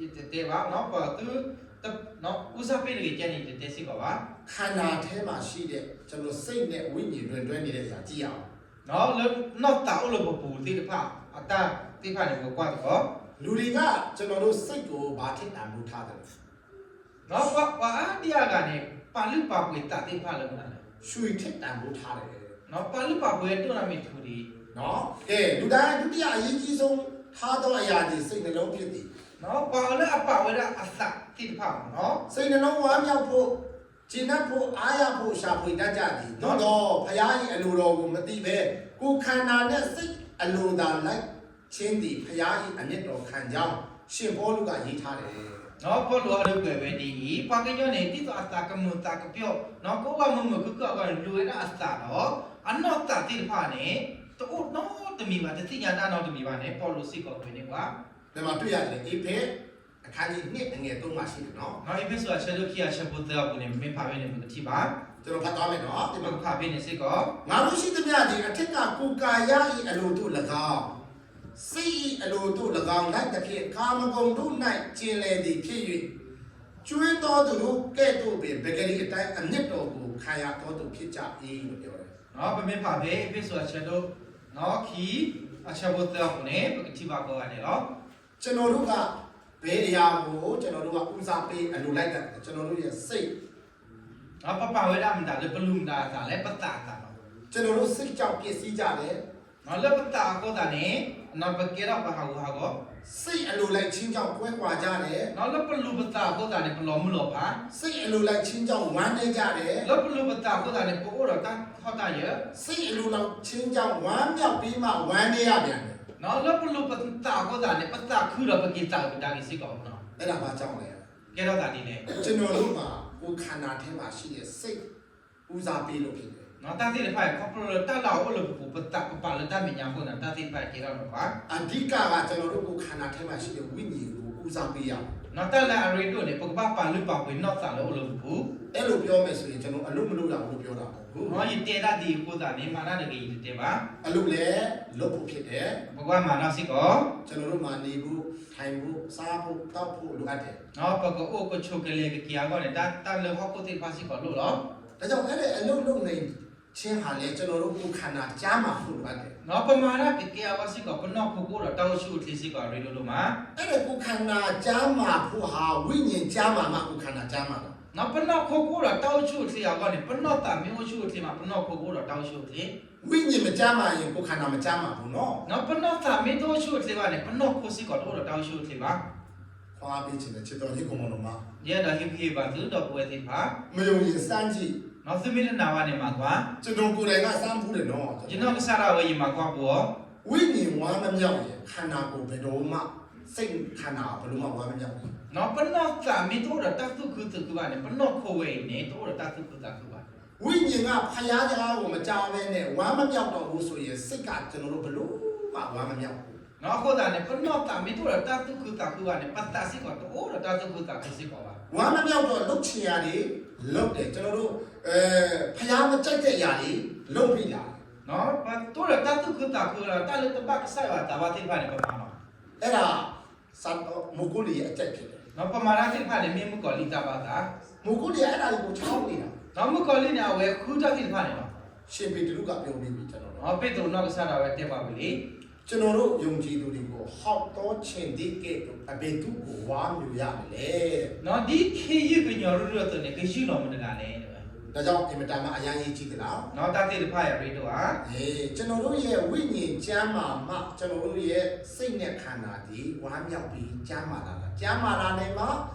ယတတဲဘၣ် ပသု ဦးစားပေးတဂ့ၤကဲန့ၣ် ယတတဲစ့ၢ်ကီးဘၣ် ခန္ဓာထဲမှာရှိတဲ့ ကျွန်တော် စိတ်နဲ့ ဝိညာဉ် တွင်တွဲနေတဲ့ အရာ ကြည့်ရအောင် လၢနီၢ်သးအိၣ်လၢပပူၤသ့ၣ်တဖၣ် အတၢ်သ့ၣ်တဖၣ်န့ၣ် ပကွၢ်သကိး လူတွေက ကျွန်တော်တို့ စိတ်ကို ဘာထက်တန်ဖိုးထားသလဲ ပှၤအါဒံအါဂၤန့ၣ် ပာ်လုၢ်ပာ်ပှ့ၤသးသ့ၣ်တဖၣ်လၢမနုၤလဲၣ် ရွှေထက်တန်ဖိုးထားတယ် ပာ်လုၢ်ပာ်ပှ့ၤဒိၣ်နီတမံၤထူဒံး ကဲ လူတိုင်း ဒုတိယအရေးကြီးဆုံး ထားသောအရာသည် စိတ်နှလုံးဖြစ်သည် ပှၤလၢအပာ်ဝဲဒၣ်အသးသ့ၣ်တဖၣ်မ့ၢ်နီၤ စိတ်နှလုံး ဝမ်းမြောက်ဖို့ ကျေနပ်ဖို့ အားရဖို့ ရှာဖွေတတ်ကြသည် သို့သော် ဘုရား၏အလိုတော်ကို မသိဘဲ ကိုယ်ခန္ဓာနှင့် စိတ်အလိုသာ လိုက်ခြင်းသည် ဘုရား၏ အမျက်တော်ခံကြောင်း ရှင်ပေါလုက ရေးထားတယ် ပီလူးအဒုးကွဲးဝဲဒ်အံၤ ပှၤကညီန့ၣ် ဒ်သိးအသးကမုာ်သးကပျီၣ် ကအိၣ်ဘၣ်မုာ်မုာ်ခုၣ်ခုၣ်အဂီၢ်န့ၣ် လူၤဝဲဒၣ်အသးဒီး အနီၢ်သးသ့ၣ်တဖၣ်န့ၣ် တအိၣ်နီတမံၤဘၣ် တသ့ၣ်ညါတၢ်နီတမံၤဘၣ်န့ၣ် ပီလူးစ့ၢ်ကီးကွဲးန့ၢ်ပှၤ ဘယ်မှာတွေ့ရတယ်လဲ Ephesians အခန်းကြီးနှစ် အငယ်သုံးမှာရှိတယ်နော် အ့းဖ့းစူး အဆၢဒိၣ်ခံ အဆၢဖိသၢအပူၤန့ၣ် ပမ့ၢ်ဖးဖဲန့ၣ် ပကထံၣ်ဘၣ် ကျွန်တော်ဖတ်သွားမယ်နော် ပကဖးဖဲန့ၣ်စ့ၢ်ကီး ငါတို့ရှိသမျှသည် အထက်က ကိုယ်ကာယ၏ အလိုသို့လည်းကောင်း စိတ်၏အလိုသို့လည်းကောင်း လိုက်သဖြင့် ကာမဂုဏ်တို့၌ ကျင်လည်သည်ဖြစ်၍ ကျွင်းသောသူတို့ကဲ့သို့ပင် ပကတိအတိုင်း အမျက်တော်ကို ခံရသောသူဖြစ်ကြ၏လို့ပြောတယ် ပမ့ၢ်ဖးဖဲ အ့းဖ့းစူး အဆၢဒိၣ် ခံ အဆၢဖိသၢအပူၤန့ၣ် ပကထံၣ်ဘၣ်ကိးဂၤဒဲးလီၤ ကျွန်တော်တို့က ဘယ်အရာကို ကျွန်တော်တို့က ဦးစားပေး အလိုလိုက်တာလဲ ကျွန်တော်တို့ရဲ့ စိတ် ပပာ်ဝဲဒၣ်မတၤလၢပလူၤမတၤအသးလဲၣ် ပသးအသးလီၤ ကျွန်တော်တို့ စိတ်ကြောင့် ပျက်စီးကြတယ် လၢပသးအဃိသတးန့ၣ် ပကဲထီၣ်ပှၤဟးဂူာ်ဟးဂီၤ စိတ်အလိုလိုက်ခြင်းကြောင့် ကွဲကွာကြတယ် လၢပလူၤပသးအဃိသတးန့ၣ် ပလီၤမုၢ်လီၤဖး စိတ်အလိုလိုက်ခြင်းကြောင့် ဝမ်းနည်းကြတယ် လၢပလူၤပသးအဃိသတးန့ၣ် ပအိၣ်ဒီးတၢ်ဟီၣ်တၢ်ယၢၤ စိတ်အလိုလိုက်ခြင်းကြောင့် ဝမ်းမြောက်ပြီးမှ ဝမ်းနည်းရပြန်တယ် လၢပလူၤပသးအဃိသတးန့ၣ် ပသးခုဒီးပက့ၤသးအုးကဒါက့ၤစ့ၢ်ကီး အဲဒါဘာကြောင့်လဲ ကဲထီၣ်သးဒ်လဲၣ် ကျွန်တော်တို့မှာ ကိုယ်ခန္ဓာထဲမှာရှိတဲ့ စိတ် ဦးစားပေးလို့ဖြစ်တယ် တၢ်သ့ၣ်တဖၣ်အံၤ ခီဖျိလၢတၢ်လၢအအိၣ်လၢပပူၤ ပသးပပာ်လၢတၢ်မဲာ်ညါအဃိန့ၣ် တၢ်သ့ၣ်တဖၣ်အံၤကဲထီၣ်ဒီးပှၤ အဓိကက ကျွန်တော်တို့ ကိုယ်ခန္ဓာထဲမှာရှိတဲ့ ဝိညာဉ်ကို ဦးစားပေးရမယ် တၢ်လၢအရ့ဒိၣ်န့ၣ် ပကဘၣ်ပာ်လုၢ်ပာ်ပှ့ၤနီၢ်သးလၢအိၣ်လၢပပူၤ အဲ့လိုပြောမယ်ဆိုရင် ကျွန်တော် အလုပ်မလုပ်ရဘူးလို့ ပြောတာမဟုတ်ဘူး ယတဲဒၣ်ဒ်အံၤအဃိသတးန့ၣ် မၤတၢ်တဂ့ၤယတတဲဘၣ် အလုပ်လည်း လုပ်ဖို့ဖြစ်တယ် ပကဘၣ်မၤတၢ်စ့ၢ်ကီး ကျွန်တော်တို့မှာ နေဖို့ ထိုင်ဖို့ စားဖို့ သောက်ဖို့ လိုအပ်တယ် ပကအိၣ်ကဆိးကလဲၤ ကက့ၤအဂီၢ်န့ၣ် တၢ်လၢဟီၣ်ခိၣ်သ့ၣ်တဖၣ်စ့ၢ်ကီးလိၣ်လီၤ ဒါကြောင့် အဲ့ဒီအလုပ်လုပ်နေခြင်းဟာလည်း ကျွန်တော်တို့ ကိုယ်ခန္ဓာကျန်းမာဖို့ လိုအပ်တယ် ပမၤတၢ်ကကဲအဂီၢ်စ့ၢ်ကီး ပနီၢ်ခိကအိၣ်ဒီးတၢ်အိၣ်ဆူၣ်အိၣ်ချ့စ့ၢ်ကီး အရ့ဒိၣ်ဒိၣ်မး အဲ့ဒီကိုယ်ခန္ဓာကျန်းမာဖို့ဟာ ဝိညာဉ်ကျန်းမာမှ ကိုယ်ခန္ဓာကျန်းမာတာ ပနီၢ်ခိကအိၣ်ဒီးတၢ်အိၣ်ဆူၣ်အိၣ်ချ့အဂီၢ်န့ၣ် ပနီၢ်သးမ့ၢ်အိၣ်ဆူၣ်အိၣ်ချ့မး ပနီၢ်ခိကအိၣ်ဒီးတၢ်အိၣ်ဆူၣ်အိၣ်ချ့ ဝိညာဉ်မကျန်းမာရင် ကိုယ်ခန္ဓာမကျန်းမာဘူးနော် ပနီၢ်သးမ့ၢ်တအိၣ်ဆူၣ်အိၣ်ချ့ဘၣ်န့ၣ် ပနီၢ်ခိစ့ၢ်ကီးတအိၣ်ဒီးတၢ်အိၣ်ဆူၣ်အိၣ်ချ့ဘၣ် ခွန်အားပေးချင်တယ် ချစ်တော်ညီအစ်ကိုမောင်နှမ ယအဲၣ်ဒိးဟ့ၣ်ဂံၢ်ဟ့ၣ်ဘါသုဒီပုၢ်ဝဲၢ်သ့ၣ်တဖၣ် မယုံရင်စမ်းကြည့် သုမ့ၢ်တနာ်ဘၣ်န့ၣ် မၤကွၢ် ကျွန်တော်ကိုယ်တိုင်က စမ်းဖူးတယ်နော် ယနီၢ်ကစၢ်ဒၣ်ဝဲ ယမၤကွၢ်ပူၤအီၤ ဝိညာဉ်ဝမ်းမမြောက်ရင် ခန္ဓာကိုယ် ဘယ်တော့မှ စိတ်ခန္ဓာ ဘယ်လိုမှ ဝမ်းမမြောက်ဘူး ပနီၢ်သးမ့ၢ်တအိၣ်ဒီးတၢ်သူၣ်ခုသးခုဘၣ်န့ၣ် ပနီၢ်ခိဝဲအံၤန့ၣ် တအိၣ်ဒီးတၢ်သူၣ်ခုသးခုဘၣ် ဝိညာဉ်က ဖယားစကားကို မကြားဘဲနဲ့ ဝမ်းမမြောက်တော့ဘူးဆိုရင် စိတ်က ကျွန်တော်တို့ ဘယ်လိုမှ ဝမ်းမမြောက်ဘူး။ အဃိသတးန့ၣ် ပနီၢ်သးမ့ၢ်တအိၣ်ဒီးတၢ်သူၣ်ခုသးခုဘၣ်န့ၣ် ပသးစ့ၢ်ကီးတအိၣ်ဒီးတၢ်သူၣ်ခုသးခုစ့ၢ်ကီးဘၣ်. ဝမ်းမမြောက်တော့ လုပ်ချင်ရာတွေ လုပ်တယ်။ ကျွန်တော်တို့ အဲ ဖယားမကြိုက်တဲ့ຢာတွေ လုပ်မိတာ ပတအိၣ်ဒီးတၢ်သူၣ်ခုသးခုဒီး တၢ်လၢတဘၣ်ကစၢ်ယွၤတၢ်ဘၣ်သ့ၣ်တဖၣ်န့ၣ် ပမၤလီၤ. အဲဒါ မုၣ်ကူလံအကြိုက်ဖြစ်တယ်. ပမၤတၢ်သ့ၣ်တဖၣ်န့ၣ် မ့ၢ်မုၣ်ကီၤလံၢ်တၢ်ဘၣ်သး. မုၣ်ကူလံ အဲဒါတွေကို ချောင်းနေတာ. မုၣ်ကီၤလံၢ်န့ၣ် အဝဲဃုတၢ်သ့ၣ်တဖၣ်န့ၣ်လီၤ. ရှင်ပေတရုက ပြောပြီးပြီ ကျွန်တော်တို့ ပ့းတရူးနီၢ်ကစၢ်ဒၣ်ဝဲတဲပှၤဝံၤလံ. ကျွန်တော်တို့ ယုံကြည်သူတွေကို ဟောက်သောခြင်္သေ့ကဲ့သို့ အဘယ်သူ့ကို ဝါမျိုးရမလဲ. ဒ်ခ့ယုၢ်ကညီၤရူၢ်ရူၢ်အသိးန့ၣ် ကယူၢ်လီၤမတဂၤလဲၣ်. ဒါကြောင့် အင်မတန်မှ အရမ်းအရေးကြီးသလား. တၢ်သ့ၣ်တဖၣ်အံၤရ့ဒိၣ်ဧါ. ကျွန်တော်တို့ရဲ့ ဝိညာဉ်ကျန်းမာမှ ကျွန်တော်တို့ရဲ့ စိတ်နဲ့ ခန္ဓာသည် ဝမ်းမြောက်ပြီး ကျန်းမာလာတာ ကျန်းမာလာနေမှ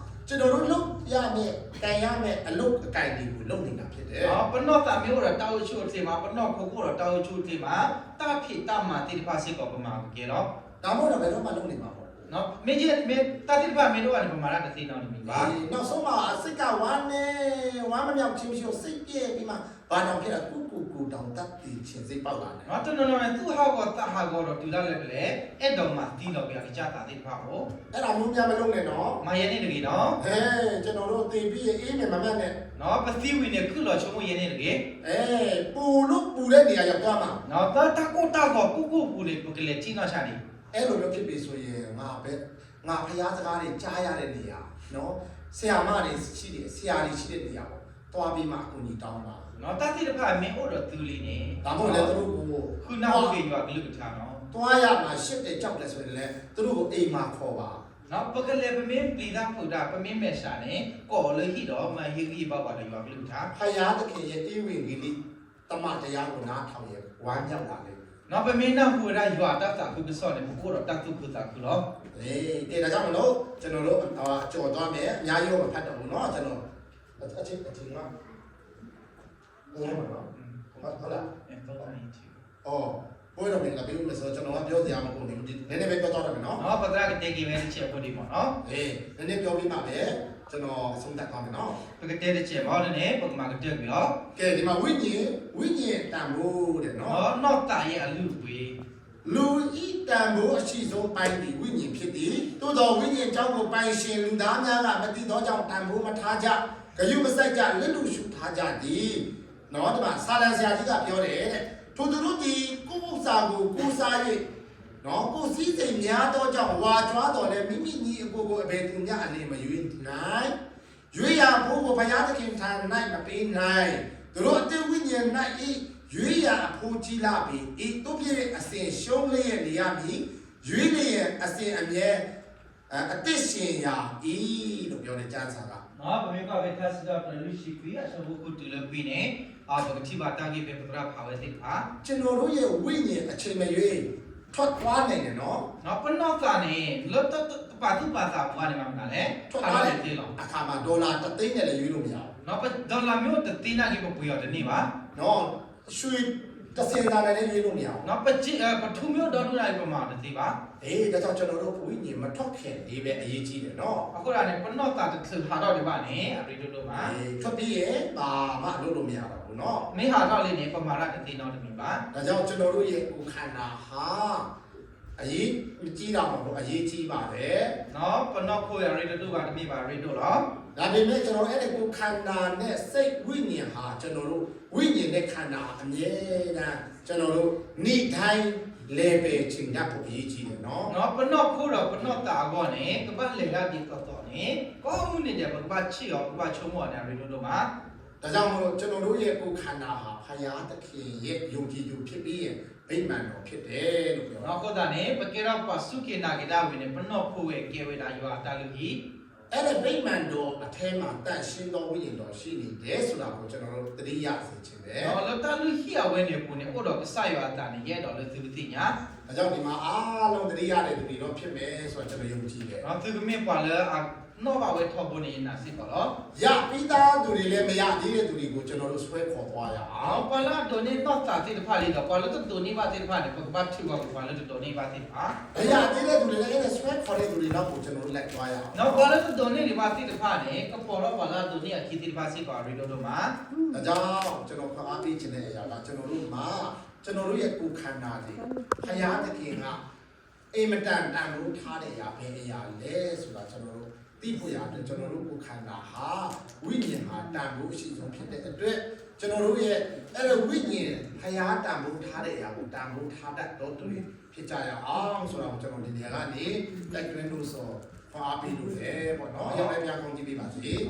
ကျွန်တော်တို့ လုပ်ရမယ့် ကိုင်ရမယ့် အလုပ်အကိုင်တွေကို လုပ်နေတာဖြစ်တယ်. ပနီၢ်သးမ့ၢ်အိၣ်ဒီးတၢ်အိၣ်ဆူၣ်အိၣ်ချ့မး, ပနီၢ်ခိအိၣ်ဒီးတၢ်အိၣ်ဆူၣ်အိၣ်ချ့မး, တၢ်ဖံးတၢ်မၤသ့ၣ်တဖၣ်စ့ၢ်ကီး ပမၤကကဲလီၤ. ဒါမှမဟုတ်တော့ ဘယ်တော့မှ လုပ်နေမှာမဟုတ်ဘူး. မ့ၢ် မ့ၢ်တၢ်သ့ၣ်တဖၣ်မ့ၢ်တအိၣ်ဘၣ်န့ၣ် ပမၤတၢ်တသ့နီတမံၤဘၣ်. နောက်ဆုံးမှာ စိတ်ကဝမ်းနည်း, ဝမ်းမမြောက်ခြင်းမရှိဘူး, စိတ်ပျက်ပြီးမှ ဘာတောင်ဖြစ်လဲ, ကိုယ့်ကိုယ်ကိုယ်တောင် သတ်သေခြင်းစိတ်ပေါက်လာတယ်. တနီၤနီၤန့ၣ် သူၣ်ဟးဂီၤသးဟးဂီၤဒီးတုၤဒၣ်လဲာ်ပလဲၤ အဲၣ်ဒိးမၤသံလီၤက့ၤအကစၢ်သးသ့ၣ်တဖၣ်အိၣ်. အဲ့ဒါမျိုးများ မလုပ်နဲ့နော်. မၤယဲန့ၣ်တဂ့ၤနီၤ. ဟဲ, ကျွန်တော်တို့ သေပြီးရင် အေးမယ်မမတ်နဲ့. ပသံဝံၤန့ၣ် ခုၣ်လီၤဆိကမိၣ်ယဲန့ၣ်တဂ့ၤ. အဲ, ပူလို့ပူတဲ့နေရာရောက်သွားမှာ. တၢ်ကိၢ်တၢ်ဂီၤကိၢ်ကိၢ်ပူၤန့ၣ် ပကလဲၤထံၣ်နီၢ်ဆါန့ၣ်. အဲ့လိုမျိုးဖြစ်ပြီဆိုရင် ငါပဲ, ငါဘုရားစကားတွေကြားရတဲ့နေရာ, ဆရာမတွေရှိတဲ့, ဆရာတွေရှိတဲ့နေရာကို သွားပြီးမှ အကူအညီတောင်းပါ. တၢ်သ့ၣ်တဖၣ်မ့ၢ်အိၣ်ဒီးသုလံန့ၣ်, ဒါမှမဟုတ်လည်း သူတို့ကို ဃုနၢ်ဟူက့ၤယွၤကလုၢ်ကထါနီၤ. သွားရမှာ ရှစ်တဲ့ကြောက်တယ်ဆိုရင်လည်း သူတို့ကို အိမ်မှာခေါ်ပါ. ပကလဲၤပမ့ၢ်ပျံၤတၢ်ဖုးတၢ် ပမ့ၢ်မဲာ်ဆှးန့ၣ် ကိးလၢဟံၣ်ဒီး မၤဟ့ၣ်ဂံၢ်ဟ့ၣ်ဘါပှၤဒီးယွၤကလုၢ်ကထါ. ဘုရားသခင်ရဲ့ ဧဝံဂေလိ သမ္မာတရားကို နားထောင်ရင် ဝမ်းမြောက်တာပဲ. ပမ့ၢ်နၢ်ဟူဝဲဒၣ်ယွၤအတၢ်သးခုကစီၣ်န့ၣ် ပကအိၣ်ဒီးတၢ်သူၣ်ခုသးခုလီၤ. အဲ, ဒါကြောင့်မလို့ ကျွန်တော်တို့ အ, ကျော်သွားမယ်, အများကြီးတော့ မဖတ်တော့ဘူးနော်, ကျွန်တော်, အထင်, အထင်က, ဟုတ်လား, ဟုတ်လား, အိုး, ပွဲတော်မင်္ဂလာပေးဦးမယ်ဆိုတော့ ကျွန်တော်ကပြောစရာမလိုဘူး, နည်းနည်းပဲပြောသွားတော့မယ်နော်. ပသရၣ်ကတဲက့ၤဝဲတစဲးဖိဒံးမ့ၢ်နီၤ. အဲ, နည်းနည်းပြောပြီးမှပဲ ကျွန်တော်ဆုံးသတ်သွားမယ်နော်. ပကတဲတစဲးမ့ၢ်န့ၣ် ပကမၤကတၢၢ်ကွံာ်လီၤ. ကဲ, ဒီမှာ ဝိညာဉ်, ဝိညာဉ်တန်ဖိုးတဲ့နော်. နီၢ်သးအံၤအလုၢ်အပှ့ၤ လူ၏တန်ဖိုးအရှိဆုံးပိုင်းသည် ဝိညာဉ်ဖြစ်သည်။ သို့သော် ဝိညာဉ်အကြောင်းကို ပိုင်ရှင်လူသားများက မသိသောကြောင့် တန်ဖိုးမထားကြ၊ ဂရုမစိုက်ကြ၊ လစ်လျူရှုထားကြသည်. နော်, ဒီမှာ ဆာလံဆရာကြီးက ပြောတယ်တဲ့, ထိုသူတို့သည် ကိုယ်ဥစ္စာကို ကိုးစား၍ နော်, ကိုယ်စည်းစိမ်များသောကြောင့် ဝါကြွားသော်လည်း မိမိညီအစ်ကိုကို အဘယ်သူမျှ အလျင်မရွေးနိုင်။ ရွေးရာအဘို့ကို ဘုရားသခင်ထံ၌မပေးနိုင်။ သတို့အသစ်ဝိညာဉ်၌, ရွေးရာအဘို့ကြီးလှပေ၏။ သို့ဖြစ်၍ အစဉ်ရှုံးလျက်နေရမည်။ ရွေးလျင် အစဉ်အမြဲ အသက်ရှင်ရ၏လို့ ပြောတယ်, ကျမ်းစာက. ပမ့ၢ်ကွၢ်ဖဲ ထါစံးထီၣ်ပတြၢၤ လွံၢ်ဆံခွံ အဆၢဖိဃုတုၤလၢခွံန့ၣ်, ပကထံၣ်ဘၣ်တၢ်ဂ့ၢ်ဖဲပသရၣ်ဖးဝဲသ့ၣ်တဖၣ်. ကျွန်တော်တို့ရဲ့ ဝိညာဉ် အချိန်မရွေး ထွက်သွားနိုင်တယ်နော်. ပနီၢ်သးန့ၣ် လၢတပာ်သူၣ်ပာ်သးပူၤဘၣ်န့ၣ် မၤမနုၤလဲၣ်, အခါမှာ ဒေါ်လာတစ်သိန်းနဲ့လည်း ရွေးလို့မရဘူး. ဒီးလၢမ့ၢ်အိၣ်တသ့နာ်က့ ပပှ့ၤအီၤတန့ၢ်ဘၣ်. ရွှေတစင်သာနဲ့လည်း ရွေးလို့မရဘူး. ပထူမ့ၢ်အိၣ်ဒီဒူၣ်နာ်က့ ပမၤအီၤတသ့ဘၣ်. အဲ, ဒါကြောင့် ကျွန်တော်တို့ ဝိညာဉ် မထွက်ခင်လေးပဲ အရေးကြီးတယ်နော်. အဃိသတးန့ၣ် ပနီၢ်သးတချုးဟးထီၣ်ဒံးဘၣ်န့ၣ် အရ့ဒိၣ်ဒိၣ်မး. ထွက်ပြီးရင် ဘာမှလုပ်လို့မရတော့ဘူးနော်. မ့ၢ်ဟးထီၣ်လံန့ၣ် ပမၤတၢ်တသ့နီတမံၤဘၣ်. ဒါကြောင့် ကျွန်တော်တို့ရဲ့ ကိုယ်ခန္ဓာဟာ အရေးကြီးတာမဟုတ်ဘူး, အရေးကြီးပါတယ်. ပနီၢ်ခိအရ့တဒိၣ်ဘၣ်, တမ့ၢ်ဘၣ်, အရ့ဒိၣ်လီၤ. ဒါပေမဲ့ ကျွန်တော်တို့ အဲ့ဒီ ကိုယ်ခန္ဓာနဲ့ စိတ်ဝိညာဉ်ဟာ ကျွန်တော်တို့ ဝိညာဉ်နဲ့ ခန္ဓာ အမြဲတမ်း ကျွန်တော်တို့ နေ့တိုင်း လည်ပတ်ချင်တတ်ဖို့ အရေးကြီးတယ်နော်. ပနီၢ်ခိဒီးပနီၢ်သးအဂီၢ်န့ၣ် ကဘၣ်လဲၤဒၣ်ဒ်သိးသိးန့ၣ် ကိးမုၢ်နံၤဒဲး ပကဘၣ်ဆ့ၣ်အီၤ, ပကဘၣ်ဆိကမိၣ်အီၤန့ၣ် အရ့ဒိၣ်ဒိၣ်မး. ဒါကြောင့်မို့လို့ ကျွန်တော်တို့ရဲ့ ကိုယ်ခန္ဓာဟာ ဘုရားသခင်ရဲ့ ယုံကြည်သူဖြစ်ပြီးရင် ဗိမာန်တော်ဖြစ်တယ်လို့ ပြောတယ်. အဃိသတးန့ၣ် ပကဲထီၣ်ပှၤစူၢ်က့ၤနာ်က့ၤတၢ်ဝံၤန့ၣ် ပနီၢ်ခိဝဲကဲဝဲဒၣ်ယွၤအတၢ်လုၢ်ဟံၣ်. အဲ့ဒီ ဗိမာန်တော်အထဲမှာ သန့်ရှင်းသော ဝိညာဉ်တော်ရှိနေတယ်ဆိုတာကို ကျွန်တော်တို့ သတိရစေချင်တယ်. ဒီးလၢတၢ်လုၢ်ဟံၣ်အဝဲန့ၣ်အပူၤန့ၣ် အိၣ်ဒီးကစၢ်ယွၤအသးန့ၣ် ယအဲၣ်ဒိးလၢသုကသ့ၣ်ညါ ဒါကြောင့်ဒီမှာအားလုံးသတိရတယ်သူတွေတော့ဖြစ်မယ်ဆိုတာကျွန်တော်ယုံကြည်တယ် ဒီးသုကမ့ၢ်ပှၤလၢအနီၣ်ဘၣ်ဝဲထီဘိန့ၣ် ယနာ်စ့ၢ်ကီးလီၤ. ယပြီးသားသူတွေလည်းမရသေးတဲ့သူတွေကိုကျွန်တော်တို့ဆွဲခေါ်သွားရအောင် ဒီးပှၤလၢအဒိးန့ၢ်နီၢ်သးသ့ၣ်တဖၣ်လံဒီး ပှၤလၢတဒိးန့ၢ်ဘၣ်သ့ၣ်တဖၣ်န့ၣ် ပကဘၣ်ထုးကွံာ်ပှၤလၢတဒိးန့ၢ်ဘၣ်သ့ၣ်တဖၣ် မရသေးတဲ့သူတွေလည်း အဲ့ဒါဆွဲခေါ်တဲ့သူတွေနောက်ကိုကျွန်တော်တို့လိုက်သွားရအောင် ဒီးပှၤလၢတဒိးန့ၢ်ဒံးဘၣ်သ့ၣ်တဖၣ်န့ၣ် ကပိာ်ထီၣ်ပှၤလၢအဒိးန့ၢ်အခံသ့ၣ်တဖၣ်စ့ၢ်ကီး အရ့ဒိၣ်ဒိၣ်မး ဒါကြောင့်ကျွန်တော်ခွန်အားပေးချင်တဲ့အရာကကျွန်တော်တို့မှာကျွန်တော်တို့ရဲ့ကိုယ်ခန္ဓာတွေဘုရားသခင်ကအင်မတန်တန်ဖိုးထားတဲ့အရာဘယ်အရာလဲဆိုတာကျွန်တော်တို့သိဖို့ရအတွက်ကျွန်တော်တို့ကိုယ်ခန္ဓာဟာဝိညာဉ်ဟာတန်ဖိုးအရှိဆုံးဖြစ်တဲ့အတွက်ကျွန်တော်တို့ရဲ့အဲ့ဒီဝိညာဉ်ဘုရားတန်ဖိုးထားတဲ့အရာကိုတန်ဖိုးထားတတ်တော်သူတွေဖြစ်ကြရအောင်ဆိုတာကိုကျွန်တော်ဒီနေရာကနေတိုက်တွန်းလို့ဆိုခွန်အားပေးလို့ရတယ်ပေါ့နော်။ ရောက်တဲ့ဘုရားကောင်းကြီးပေးပါစေ။